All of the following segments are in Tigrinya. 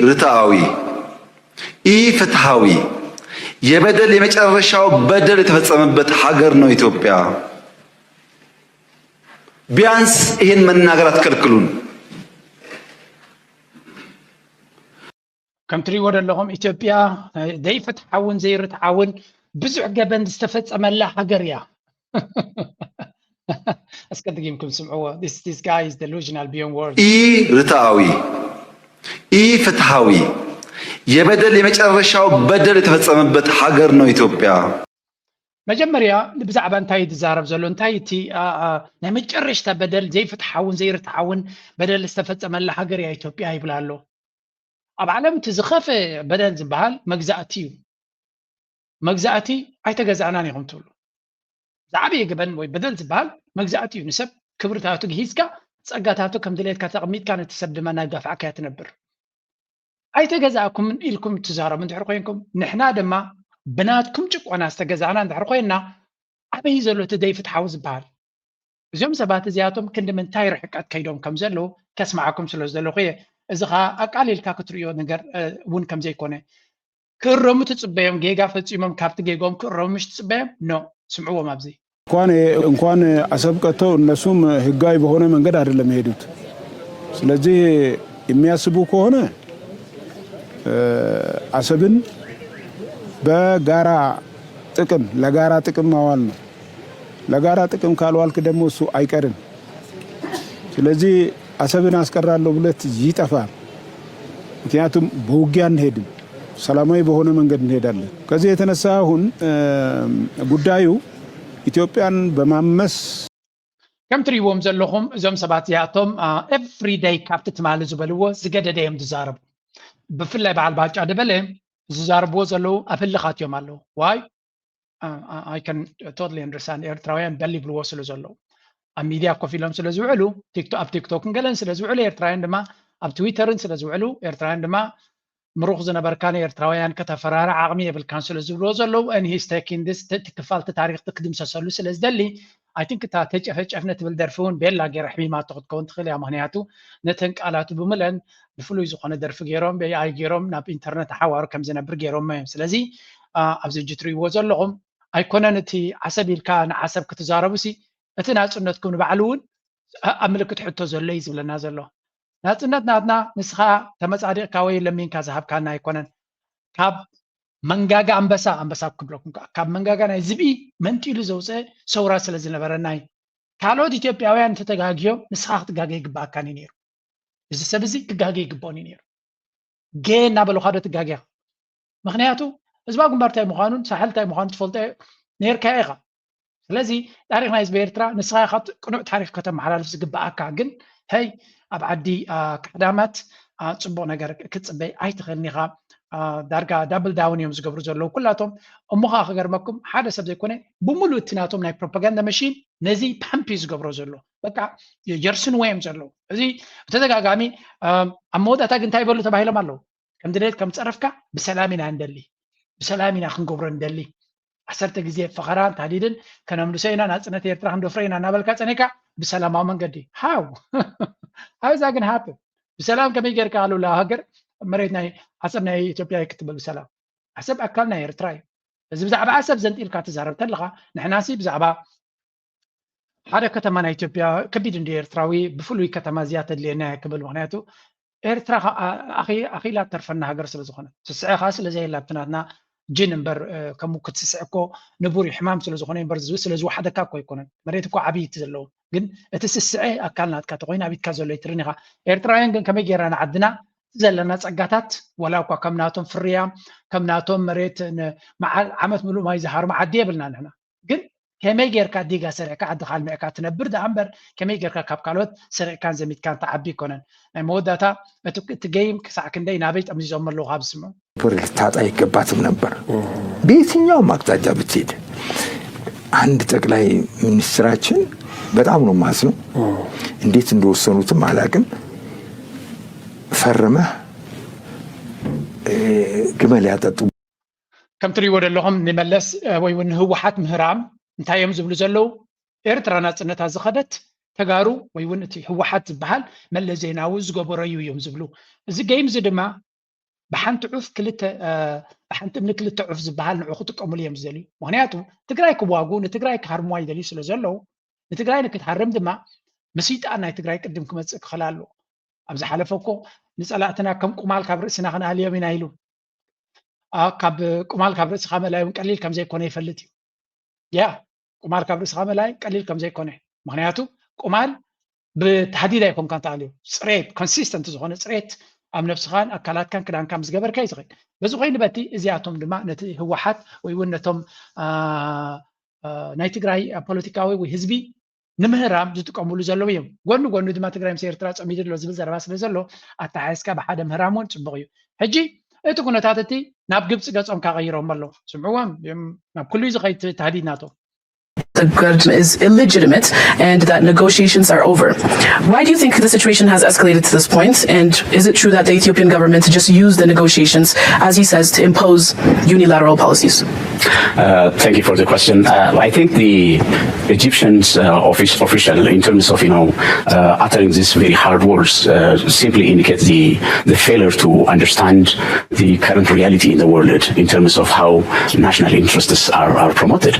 ርትዓዊ፣ ኢፍትሐዊ፣ የበደል የመጨረሻው በደል የተፈጸመበት ሀገር ነው ኢትዮጵያ። ቢያንስ ይህን መናገር አትከልክሉን። ከም ትሪእዎ ዘለኹም ኢትዮጵያ ዘይፍትሓውን ዘይርትዓውን ብዙሕ ገበን ዝተፈጸመላ ሃገር እያ። እስከ ድጊምኩም ስምዕዎ። This guy is delusional beyond words። ኢ ርትዓዊ፣ ኢ ፍትሐዊ፣ የበደል የመጨረሻው በደል የተፈጸመበት ሀገር ነው ኢትዮጵያ። መጀመርያ ብዛዕባ እንታይ እዩ ዝዛረብ ዘሎ? እንታይ እቲ ናይ መጨረሽታ በደል ዘይፍትሓውን ዘይርትዓውን በደል ዝተፈጸመላ ሃገር እያ ኢትዮጵያ ይብል ኣሎ። ኣብ ዓለም እቲ ዝኸፈ በደል ዝበሃል መግዛእቲ እዩ። መግዛእቲ ኣይተገዛእናን ኢኹም ትብሉ። ዝዓበየ ገበን ወይ በደል ዝበሃል መግዛእቲ እዩ። ንሰብ ክብርታቱ ግሂዝካ ጸጋታቱ ከም ድሌትካ ተቐሚጥካ ነቲ ሰብ ድማ እናጋፋዕካዮ ትነብር። ኣይተገዛእኩምን ኢልኩም ትዛረቡ እንድሕር ኮይንኩም ንሕና ድማ ብናትኩም ጭቆና ዝተገዛእና እንድሕር ኮይንና ኣበይ ዘሎ እቲ ዘይፍትሓዊ ዝበሃል? እዚኦም ሰባት እዚኣቶም ክንዲ ምንታይ ርሕቀት ከይዶም ከም ዘለዉ ከስምዓኩም ስለ ዝደለኹ እየ። እዚ ኸኣ ኣቃሊልካ ክትርእዮ ነገር እውን ከም ዘይኮነ ክእረሙ ትጽበዮም ጌጋ ፈጺሞም ካብቲ ጌጎም ክእረሙ ምሽ ትጽበዮም ኖ ስምዕዎም ኣብዚ እንኳን እንኳን አሰብ ቀጥተው እነሱም ህጋዊ በሆነ መንገድ አይደለም የሄዱት። ስለዚህ የሚያስቡ ከሆነ አሰብን በጋራ ጥቅም ለጋራ ጥቅም ማዋል ነው። ለጋራ ጥቅም ካልዋልክ ደግሞ እሱ አይቀርም። ስለዚህ አሰብን አስቀራለሁ ብለት ይጠፋል። ምክንያቱም በውጊያ አንሄድም፣ ሰላማዊ በሆነ መንገድ እንሄዳለን። ከዚህ የተነሳ አሁን ጉዳዩ ኢትዮጵያን በማመስ ከም ትሪእዎም ዘለኹም እዞም ሰባት እዚኣቶም every day ካብቲ ትማሊ ዝበልዎ ዝገደደ እዮም ዝዛረቡ። ብፍላይ በዓል ባጫ ደበለ ዝዛረብዎ ዘለዉ ኣብ ህልኻት እዮም ኣለዉ። Why? I can totally understand ኤርትራውያን በል ይብልዎ ስለ ዘለዉ ኣብ ሚድያ ኮፍ ኢሎም ስለ ዝውዕሉ ኣብ ቲክቶክን ገለን ስለ ዝውዕሉ ኤርትራውያን ድማ ኣብ ትዊተርን ስለ ዝውዕሉ ኤርትራውያን ድማ ምሩኽ ዝነበርካ ንኤርትራውያን ከተፈራርዕ ዓቕሚ የብልካን ስለ ዝብልዎ ዘለዉ and he's taking this እቲ ክፋል እቲ ታሪኽ ክትድምሰሰሉ ስለ ዝደሊ I think እታ ተጨፈጨፍነ ትብል ደርፊ እውን ቤላ ገይራ ሕሚማቶ ክትከውን ትኽእል እያ። ምኽንያቱ ነተን ቃላቱ ብምለን ብፍሉይ ዝኾነ ደርፊ ገይሮም ብኤኣይ ገይሮም ናብ ኢንተርነት ሓዋሩ ከም ዝነብር ገይሮሞ እዮም። ስለዚ ኣብዚ ሕጂ ትርእይዎ ዘለኹም ኣይኮነን እቲ ዓሰብ ኢልካ ንዓሰብ ክትዛረቡ ሲ እቲ ናጽነትኩም ንባዕሉ እውን ኣብ ምልክት ሕቶ ዘሎ እዩ ዝብለና ዘሎ። ናጽነት ናትና ንስኻ ተመጻዲቕካ ወይ ለሚንካ ዝሃብካና ኣይኮነን። ካብ መንጋጋ ኣንበሳ ኣንበሳ ክብለኩም ከዓ ካብ መንጋጋ ናይ ዝብኢ መንጢሉ ዘውፅአ ሰውራ ስለ ዝነበረና እዩ። ካልኦት ኢትዮጵያውያን እንተተጋግዮም ንስኻ ክትጋገ ይግባኣካን እዩ ነይሩ። እዚ ሰብ እዚ ክጋገ ይግባኦን እዩ ነይሩ። ገ እናበሉኻ ዶ ትጋገኻ? ምክንያቱ ህዝባዊ ግንባር እንታይ ምዃኑን ሳሕል እንታይ ምዃኑ ትፈልጦ ነይርካ ኢኻ። ስለዚ ታሪክ ናይ ህዝቢ ኤርትራ ንስኻ ኢኻ ቅኑዕ ታሪክ ከተመሓላልፍ ዝግብኣካ። ግን ሀይ ኣብ ዓዲ ካሕዳማት ፅቡቅ ነገር ክትፅበይ ኣይትኽእልን ኢኻ። ዳርጋ ዳብል ዳውን እዮም ዝገብሩ ዘለዉ ኩላቶም። እሞ ከዓ ክገርመኩም ሓደ ሰብ ዘይኮነ ብምሉእ እቲ ናቶም ናይ ፕሮፓጋንዳ መሽን ነዚ ፓምፕ እዩ ዝገብሮ ዘሎ። በቃ የርስንዎ እዮም ዘለዉ። እዚ ብተደጋጋሚ ኣብ መወዳእታ ግን እንታይ ይበሉ ተባሂሎም ኣለዉ። ከም ድሌት ከም ፀረፍካ ብሰላም ኢና እንደሊ፣ ብሰላም ኢና ክንገብሮ እንደሊ። ዓሰርተ ግዜ ፈኸራን ታህዲድን ከነምልሶ ኢና፣ ናፅነት ኤርትራ ክንደፍሮ ኢና እናበልካ ፀኒካ ብሰላማዊ መንገዲ how how is that gonna happen? ብሰላም ከመይ ጌርካ ኣሉላ ሃገር መሬት ናይ ዓሰብ ናይ ኢትዮጵያ ክትብል ብሰላም? ዓሰብ ኣካል ናይ ኤርትራ እዩ። እዚ ብዛዕባ ዓሰብ ዘንጢልካ ትዛረብ ተለኻ ንሕናሲ ብዛዕባ ሓደ ከተማ ናይ ኢትዮጵያ ከቢድ እንዲ ኤርትራዊ ብፍሉይ ከተማ እዚያ ተድልየና እያ ክብል ምክንያቱ ኤርትራ ኣኺላ ተርፈና ሃገር ስለ ዝኾነ ስስዐ ከዓ ስለ ዘየላ ኣብቲ ናትና ጅን እምበር ከምኡ ክትስስዐ እኮ ንቡር እዩ ሕማም ስለ ዝኾነ እምበር ስለ ዝወሓደካ እኮ ኣይኮነን መሬት እኮ ዓብይ እቲ ዘለዎ ግን እቲ ስስዐ ኣካል ናትካ ተኮይኑ ኣብ ኢድካ ዘሎ ይትርን ኢኻ ኤርትራውያን ግን ከመይ ጌርና ንዓድና ዘለና ጸጋታት ወላ እኳ ከም ናቶም ፍርያ ከም ናቶም መሬት ዓመት ምሉእ ማይ ዝሃርም ዓዲ የብልና ንሕና ግን ከመይ ጌርካ ዲጋ ሰሪሕካ ዓድኻ ኣልሚዕካ ትነብር ደኣ እምበር ከመይ ጌርካ ካብ ካልኦት ሰሪቕካን ዘሚትካን ትዓቢ ኣይኮነን ናይ መወዳእታ እቲ game ክሳዕ ክንደይ ናበይ ጠምዚዞም ኣለዉ ካብ ዝስምዑ ብር ልታጣ አይገባትም ነበር በየትኛውም አቅጣጫ ብትሄድ አንድ ጠቅላይ ሚኒስትራችን በጣም ነው ማዝነው እንዴት እንደወሰኑትም አላቅም ፈርመህ ግመል ያጠጡ ከም ትሪእዎ ዘለኹም ንመለስ ወይ እውን ንህወሓት ምህራም እንታይ እዮም ዝብሉ ዘለዉ ኤርትራ ናፅነታ ዝኸደት ተጋሩ ወይ እውን እቲ ህወሓት ዝበሃል መለስ ዜናዊ ዝገበረዩ እዮም ዝብሉ እዚ game እዚ ድማ ብሓንቲ ዑፍ ክልተ ብሓንቲ እምኒ ክልተ ዑፍ ዝበሃል ንዑ ክጥቀምሉ እዮም ዝደልዩ። ምክንያቱ ትግራይ ክዋጉ ንትግራይ ክሃርምዋ ይደልዩ ስለ ዘለዉ ንትግራይ ንክትሃርም ድማ ምስይጣን ናይ ትግራይ ቅድም ክመፅእ ክኽእል ኣለዎ። ኣብ ዝሓለፈ እኮ ንፀላእትና ከም ቁማል ካብ ርእስና ክነኣልዮም ኢና ኢሉ። ካብ ቁማል ካብ ርእስኻ ምእላይ እውን ቀሊል ከም ዘይኮነ ይፈልጥ እዩ። ያ ቁማል ካብ ርእስኻ ምእላይ ቀሊል ከም ዘይኮነ፣ ምክንያቱ ቁማል ብታህዲድ ኣይኮንካን ትኣልዮ። ፅሬት፣ ኮንሲስተንት ዝኾነ ፅሬት ኣብ ነብስኻን ኣካላትካን ክዳንካ ምስ ገበርካ እዩ ዝኽእል። በዚ ኮይኑ በቲ እዚኣቶም ድማ ነቲ ህወሓት ወይ እውን ነቶም ናይ ትግራይ ፖለቲካዊ ወይ ህዝቢ ንምህራም ዝጥቀምሉ ዘለዉ እዮም። ጎኒ ጎኒ ድማ ትግራይ ምስ ኤርትራ ፀሚዱ ኣሎ ዝብል ዘረባ ስለ ዘሎ ኣተሓሒዝካ ብሓደ ምህራም እውን ፅቡቕ እዩ። ሕጂ እቲ ኩነታት እቲ ናብ ግብፂ ገፆም ካቐይሮም ኣለዉ። ስምዕዎም፣ ናብ ኩሉ ዝኸይድ ታህዲድ ናቶም። The burden is illegitimate and that negotiations are over. Why do you think the situation has escalated to this point? And is it true that the Ethiopian government just used the negotiations, as he says, to impose unilateral policies? Uh, thank you for the question. Uh, I think the Egyptians uh, office, official in terms of you know uh, uttering these very hard words uh, simply indicates the the failure to understand the current reality in the world in terms of how national interests are, are promoted.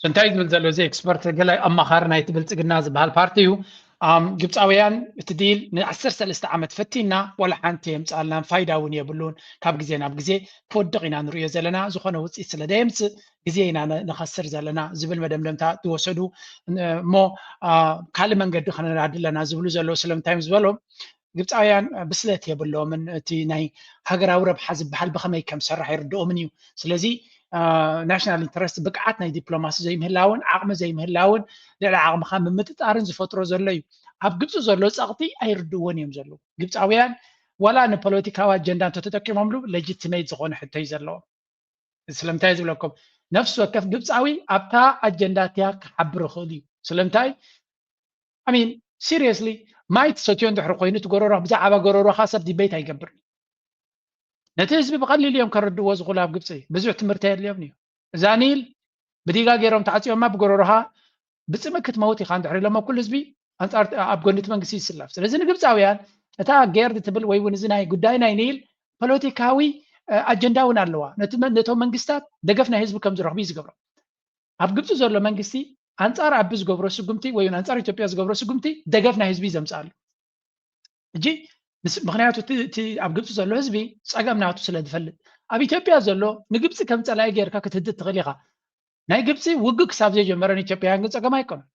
እንታይ ዝብል ዘሎ እዚ ኤክስፐርት ገለ ኣማኻሪ ናይቲ ብልፅግና ዝበሃል ፓርቲ እዩ። ግብፃውያን እቲ ዲል ንዓሰርተ ሰለስተ ዓመት ፈቲና ዋላ ሓንቲ የምፅኣልናን ፋይዳ እውን የብሉን። ካብ ግዜ ናብ ግዜ ክወድቕ ኢና ንሪኦ ዘለና፣ ዝኾነ ውፅኢት ስለ ደየምፅእ ግዜ ኢና ንኸስር ዘለና ዝብል መደምደምታ ዝወሰዱ እሞ ካልእ መንገዲ ከነዳዲ ኣለና ዝብሉ ዘለዉ ስለምንታይ እዮም ዝበሎም ግብፃውያን ብስለት የብሎምን። እቲ ናይ ሃገራዊ ረብሓ ዝበሃል ብኸመይ ከም ዝሰርሕ ኣይርድኦምን እዩ። ስለዚ ናሽናል ኢንተረስት ብቅዓት ናይ ዲፕሎማሲ ዘይምህላውን ዓቕሚ ዘይምህላውን ልዕሊ ዓቕምኻ ምምጥጣርን ዝፈጥሮ ዘሎ እዩ። ኣብ ግብፂ ዘሎ ፀቕጢ ኣይርድእዎን እዮም ዘለዉ ግብፃውያን። ዋላ ንፖለቲካዊ ኣጀንዳ እንተተጠቂሞምሉ ሌጂቲሜት ዝኾነ ሕቶ እዩ ዘለዎም። ስለምንታይ ዝብለኩም ነፍሲ ወከፍ ግብፃዊ ኣብታ ኣጀንዳ እቲያ ክሓብር ይኽእል እዩ። ስለምንታይ ኣሚን ሲሪየስሊ ማይ ትሰትዮ እንድሕሪ ኮይኑ እቲ ጎረሮኻ ብዛዕባ ጎረሮኻ ሰብ ዲቤት ኣይገብርን። ነቲ ህዝቢ ብቐሊሉ እዮም ከረድእዎ ዝኽእሉ ኣብ ግብፂ ብዙሕ ትምህርቲ ኣየድልዮምን እዩ። እዛ ኒል ብዲጋ ገይሮም ተዓፅዮማ ብጎረሮኻ ብፅምእ ክትመውት ኢኻ እንድሕር ኢሎም ኣብ ኩሉ ህዝቢ ኣንፃር ኣብ ጎኒ እቲ መንግስቲ ይስለፍ። ስለዚ ንግብፃውያን እታ ጌርድ ትብል ወይ እውን እዚ ናይ ጉዳይ ናይ ኒል ፖለቲካዊ ኣጀንዳ እውን ኣለዋ። ነቶም መንግስታት ደገፍ ናይ ህዝቢ ከም ዝረኽቡ እዩ ዝገብሮም። ኣብ ግብፂ ዘሎ መንግስቲ ኣንፃር ኣቢ ዝገብሮ ስጉምቲ ወይ ኣንፃር ኢትዮጵያ ዝገብሮ ስጉምቲ ደገፍ ናይ ህዝቢ ዘምፅኣሉ። ሕጂ ምክንያቱ እቲ ኣብ ግብፂ ዘሎ ህዝቢ ፀገም ናቱ ስለ ዝፈልጥ ኣብ ኢትዮጵያ ዘሎ ንግብፂ ከም ፀላኢ ጌርካ ክትህድድ ትኽእል ኢኻ። ናይ ግብፂ ውግእ ክሳብ ዘይጀመረ ንኢትዮጵያውያን ግን ፀገም ኣይኮነን።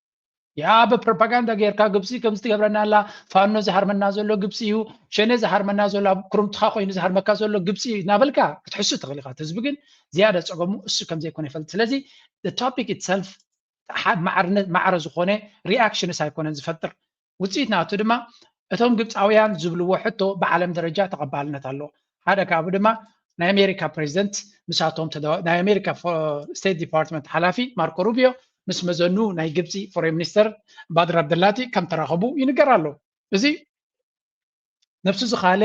ያ ብፕሮፓጋንዳ ጌርካ ግብፂ ከምዚ ትገብረና ኣላ፣ ፋኖ ዝሃርመና ዘሎ ግብፂ እዩ፣ ሸኔ ዝሃርመና ዘሎ ኣብ ክሩምትኻ ኮይኑ ዝሃርመካ ዘሎ ግብፂ እዩ እናበልካ ክትሕሱ ትኽእል ኢኻ። እቲ ህዝቢ ግን ዝያዳ ፀገሙ እሱ ከም ዘይኮነ ይፈልጥ። ስለዚ the topic itself ማዕረ ዝኾነ ሪኣክሽንስ ኣይኮነን ዝፈጥር። ውፅኢት ናቱ ድማ እቶም ግብፃውያን ዝብልዎ ሕቶ ብዓለም ደረጃ ተቐባልነት ኣለዎ። ሓደ ካብኡ ድማ ናይ ኣሜሪካ ፕሬዚደንት ምሳቶም ናይ ኣሜሪካ ስቴት ዲፓርትመንት ሓላፊ ማርኮ ሩቢዮ ምስ መዘኑ ናይ ግብፂ ፎሬን ሚኒስተር ባድር ኣብደላቲ ከም ተራኸቡ ይንገር ኣሎ። እዚ ነብሱ ዝኻለ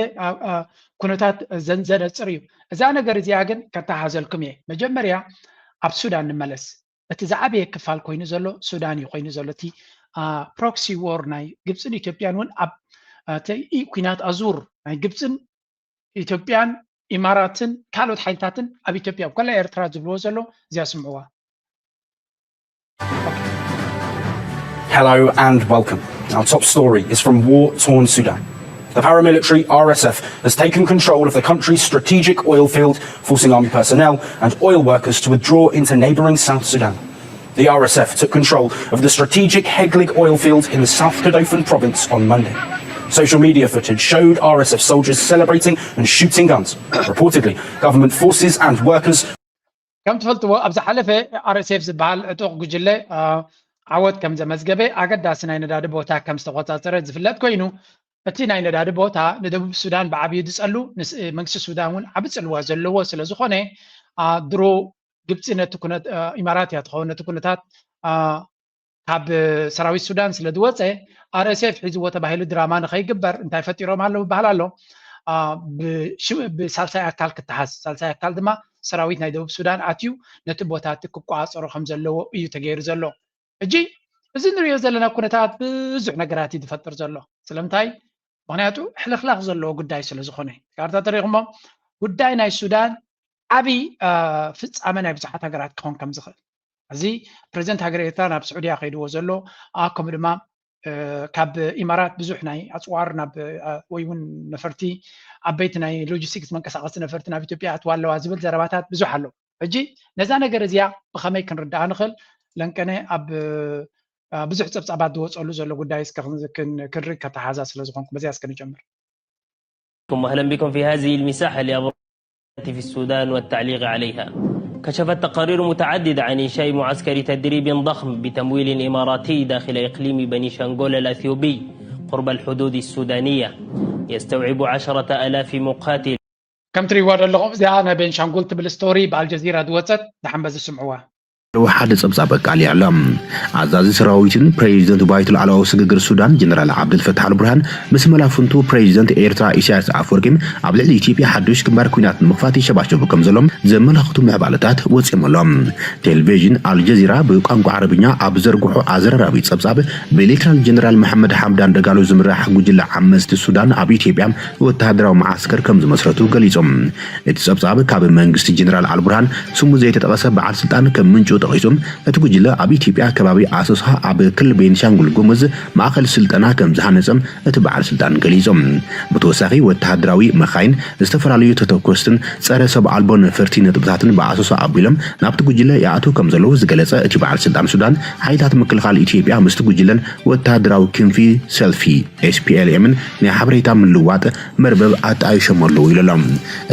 ኩነታት ዘንዘነፅር እዩ። እዛ ነገር እዚኣ ግን ከተሓዘልኩም እየ። መጀመርያ ኣብ ሱዳን ንመለስ። እቲ ዝዓበየ ክፋል ኮይኑ ዘሎ ሱዳን እዩ ኮይኑ ዘሎ እቲ ፕሮክሲ ዎር ናይ ግብፅን ኢትዮጵያን እውን ኣብ ኩናት ኣዙር ናይ ግብፅን ኢትዮጵያን ኢማራትን ካልኦት ሓይልታትን ኣብ ኢትዮጵያ ኣብ ኮላ ኤርትራ ዝብልዎ ዘሎ እዚኣ ስምዕዋ። Hello and welcome. Our top story is from war-torn Sudan. The paramilitary R S F has taken control of the country's strategic oil field, forcing army personnel and oil workers to withdraw into neighbouring South Sudan. The R S F took control of the strategic Heglig oil field in the South Kordofan province on Monday. Social media footage showed R S F soldiers celebrating and shooting guns. Reportedly, government forces and workers ከም ትፈልጥዎ ኣብ ዝሓለፈ ኣር ኤስ ኤፍ ዝበሃል ዕጡቕ ጉጅለ ዓወት ከም ዘመዝገበ ኣገዳሲ ናይ ነዳዲ ቦታ ከም ዝተቆፃፀረ ዝፍለጥ ኮይኑ እቲ ናይ ነዳዲ ቦታ ንደቡብ ሱዳን ብዓብዩ ዝፀሉ መንግስቲ ሱዳን እውን ዓቢ ፅልዋ ዘለዎ ስለ ዝኾነ ድሮ ግብፂ ነቲ ኩነት ኢማራት እያ ትኸውን ነቲ ኩነታት ካብ ሰራዊት ሱዳን ስለ ዝወፀ ኣር ኤስ ኤፍ ሒዝዎ ተባሂሉ ድራማ ንኸይግበር እንታይ ፈጢሮም ኣለዉ ይበሃል ኣሎ። ብሳልሳይ ኣካል ክተሓዝ ሳልሳይ ኣካል ድማ ሰራዊት ናይ ደቡብ ሱዳን ኣትዩ ነቲ ቦታ እቲ ክቋፀሮ ከም ዘለዎ እዩ ተገይሩ ዘሎ። ሕጂ እዚ ንሪኦ ዘለና ኩነታት ብዙሕ ነገራት እዩ ዝፈጥር ዘሎ። ስለምንታይ ምክንያቱ ሕልኽላኽ ዘለዎ ጉዳይ ስለ ዝኾነ። ካርታ ተሪኽሞ ጉዳይ ናይ ሱዳን ዓብዪ ፍጻመ ናይ ብዙሓት ሃገራት ክኾን ከም ዝኽእል፣ እዚ ፕሬዚደንት ሃገር ኤርትራ ናብ ስዑድያ ከይድዎ ዘሎ፣ ከምኡ ድማ ካብ ኢማራት ብዙሕ ናይ ኣፅዋር ናብ ወይ እውን ነፈርቲ፣ ዓበይቲ ናይ ሎጂስቲክስ መንቀሳቐስቲ ነፈርቲ ናብ ኢትዮጵያ ኣትዋ ኣለዋ ዝብል ዘረባታት ብዙሕ ኣሎ። ሕጂ ነዛ ነገር እዚኣ ብኸመይ ክንርዳኣ ንኽእል? ለንቀነ ኣብ ብዙሕ ፀብፃባት ዝወፀሉ ዘሎ ጉዳይ እስከ ክንርኢ ከተሓዛ ስለ ዝኾንኩ በዚኣ እስከ ንጀምር። أهلا بكم في هذه المساحة لأبرز في السودان والتعليق عليها. كشفت تقارير متعددة عن إنشاء معسكر تدريب ضخم بتمويل إماراتي داخل إقليم بني شنغول الأثيوبي قرب الحدود السودانية يستوعب عشرة آلاف مقاتل. ከም ትሪእዋ ዘለኹም እዚኣ ናይ ቤንሻንጉል ትብል ስቶሪ ብኣልጀዚራ ዝወፀት፣ ደሓን በዚ ስምዕዋ። ሓደ ጸብጻብ ኣቃሊዓ ኣላ። ኣዛዚ ሰራዊትን ፕሬዚደንት ባይቶ ላዕለዋዊ ስግግር ሱዳን ጀነራል ዓብደልፈታሕ ኣልቡርሃን ምስ መላፍንቱ ፕሬዚደንት ኤርትራ ኢሳያስ ኣፈወርቂን ኣብ ልዕሊ ኢትዮጵያ ሓዱሽ ግንባር ኲናት ንምኽፋት ይሸባሸቡ ከም ዘሎም ዘመላኽቱ ምዕባለታት ወጺኦም ኣለዉ። ቴሌቪዥን ኣልጀዚራ ብቋንቋ ዓረብኛ ኣብ ዘርግሖ ኣዘራራቢ ጸብጻብ ብሌተናል ጀነራል መሓመድ ሓምዳን ደጋሎ ዝምራሕ ጉጅለ ዓመጽቲ ሱዳን ኣብ ኢትዮጵያ ወተሃደራዊ መዓስከር ከም ዝመስረቱ ገሊጾም። እቲ ጸብጻብ ካብ መንግስቲ ጀነራል ኣልቡርሃን ስሙ ዘይተጠቐሰ በዓል ስልጣን ከም ምንጩ ጠቒሱ፣ እቲ ጉጅለ ኣብ ኢትዮጵያ ከባቢ ኣሶሳ ኣብ ክልል ቤንሻንጉል ጉሙዝ ማእኸል ስልጠና ከም ዝሃነጸ እቲ በዓል ስልጣን ገሊጾም። ብተወሳኺ ወተሃደራዊ መኻይን፣ ዝተፈላለዩ ተተኮስትን ጸረ ሰብ ኣልቦ ነፈርቲ ነጥብታትን ብኣሶሳ ኣቢሎም ናብቲ ጉጅለ ይኣትዉ ከም ዘለዉ ዝገለጸ እቲ በዓል ስልጣን ሱዳን፣ ሓይልታት ምክልኻል ኢትዮጵያ ምስቲ ጉጅለን ወተሃደራዊ ክንፊ ሰልፊ ኤስፒኤልኤምን ናይ ሓበሬታ ምልውዋጥ መርበብ ኣጣይሾም ኣለዉ ኢሉ ኣሎ።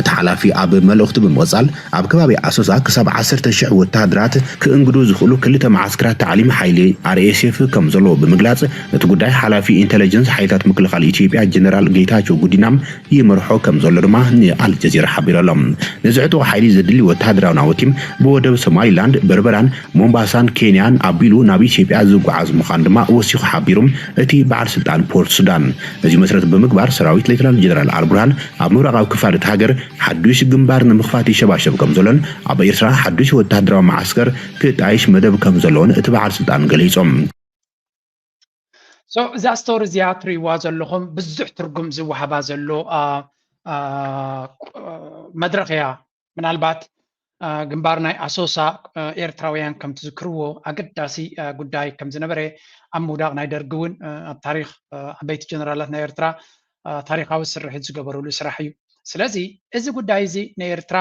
እቲ ሓላፊ ኣብ መልእኽቱ ብምቕጻል፣ ኣብ ከባቢ ኣሶሳ ክሳብ ዓሰርተ ሽሕ ወተሃደራት ክእንግዱ ዝኽእሉ ክልተ መዓስከራት ታዕሊም ሓይሊ ኣርኤስኤፍ ከም ዘለዉ ብምግላጽ፣ እቲ ጉዳይ ሓላፊ ኢንተለጀንስ ሓይልታት ምክልኻል ኢትዮጵያ ጀነራል ጌታቸው ጉዲና ይመርሖ ከም ዘሎ ድማ ንኣልጀዚራ ሓቢሩ ኣሎ። ነዚ ዕጡቕ ሓይሊ ዘድሊ ወተሃደራዊ ናውቲ ብወደብ ሶማሊላንድ፣ በርበራን ሞምባሳን ኬንያን ኣቢሉ ናብ ኢትዮጵያ ዝጓዓዝ ምዃኑ ድማ ወሲኹ ሓቢሩ። እቲ በዓል ስልጣን ፖርት ሱዳን እዚ መሰረት ብምግባር ሰራዊት ሌተናል ጀነራል ኣልቡርሃን ኣብ ምብራቓዊ ክፋል እቲ ሃገር ሓዱሽ ግንባር ንምኽፋት ይሸባሸብ ከም ዘሎን ኣብ ኤርትራ ሓዱሽ ወተሃደራዊ መዓስከር ክጣይሽ መደብ ከም ዘለዎን እቲ በዓል ስልጣን ገሊጾም። So እዛ ስቶሪ እዚኣ ትርእይዋ ዘለኹም ብዙሕ ትርጉም ዝወሃባ ዘሎ መድረኽ እያ። ምናልባት ግንባር ናይ ኣሶሳ ኤርትራውያን ከም ትዝክርዎ ኣገዳሲ ጉዳይ ከም ዝነበረ ኣብ ምውዳቕ ናይ ደርጊ እውን ኣብ ታሪኽ ዓበይቲ ጀነራላት ናይ ኤርትራ ታሪኻዊ ስርሒት ዝገበሩሉ ስራሕ እዩ። ስለዚ እዚ ጉዳይ እዚ ንኤርትራ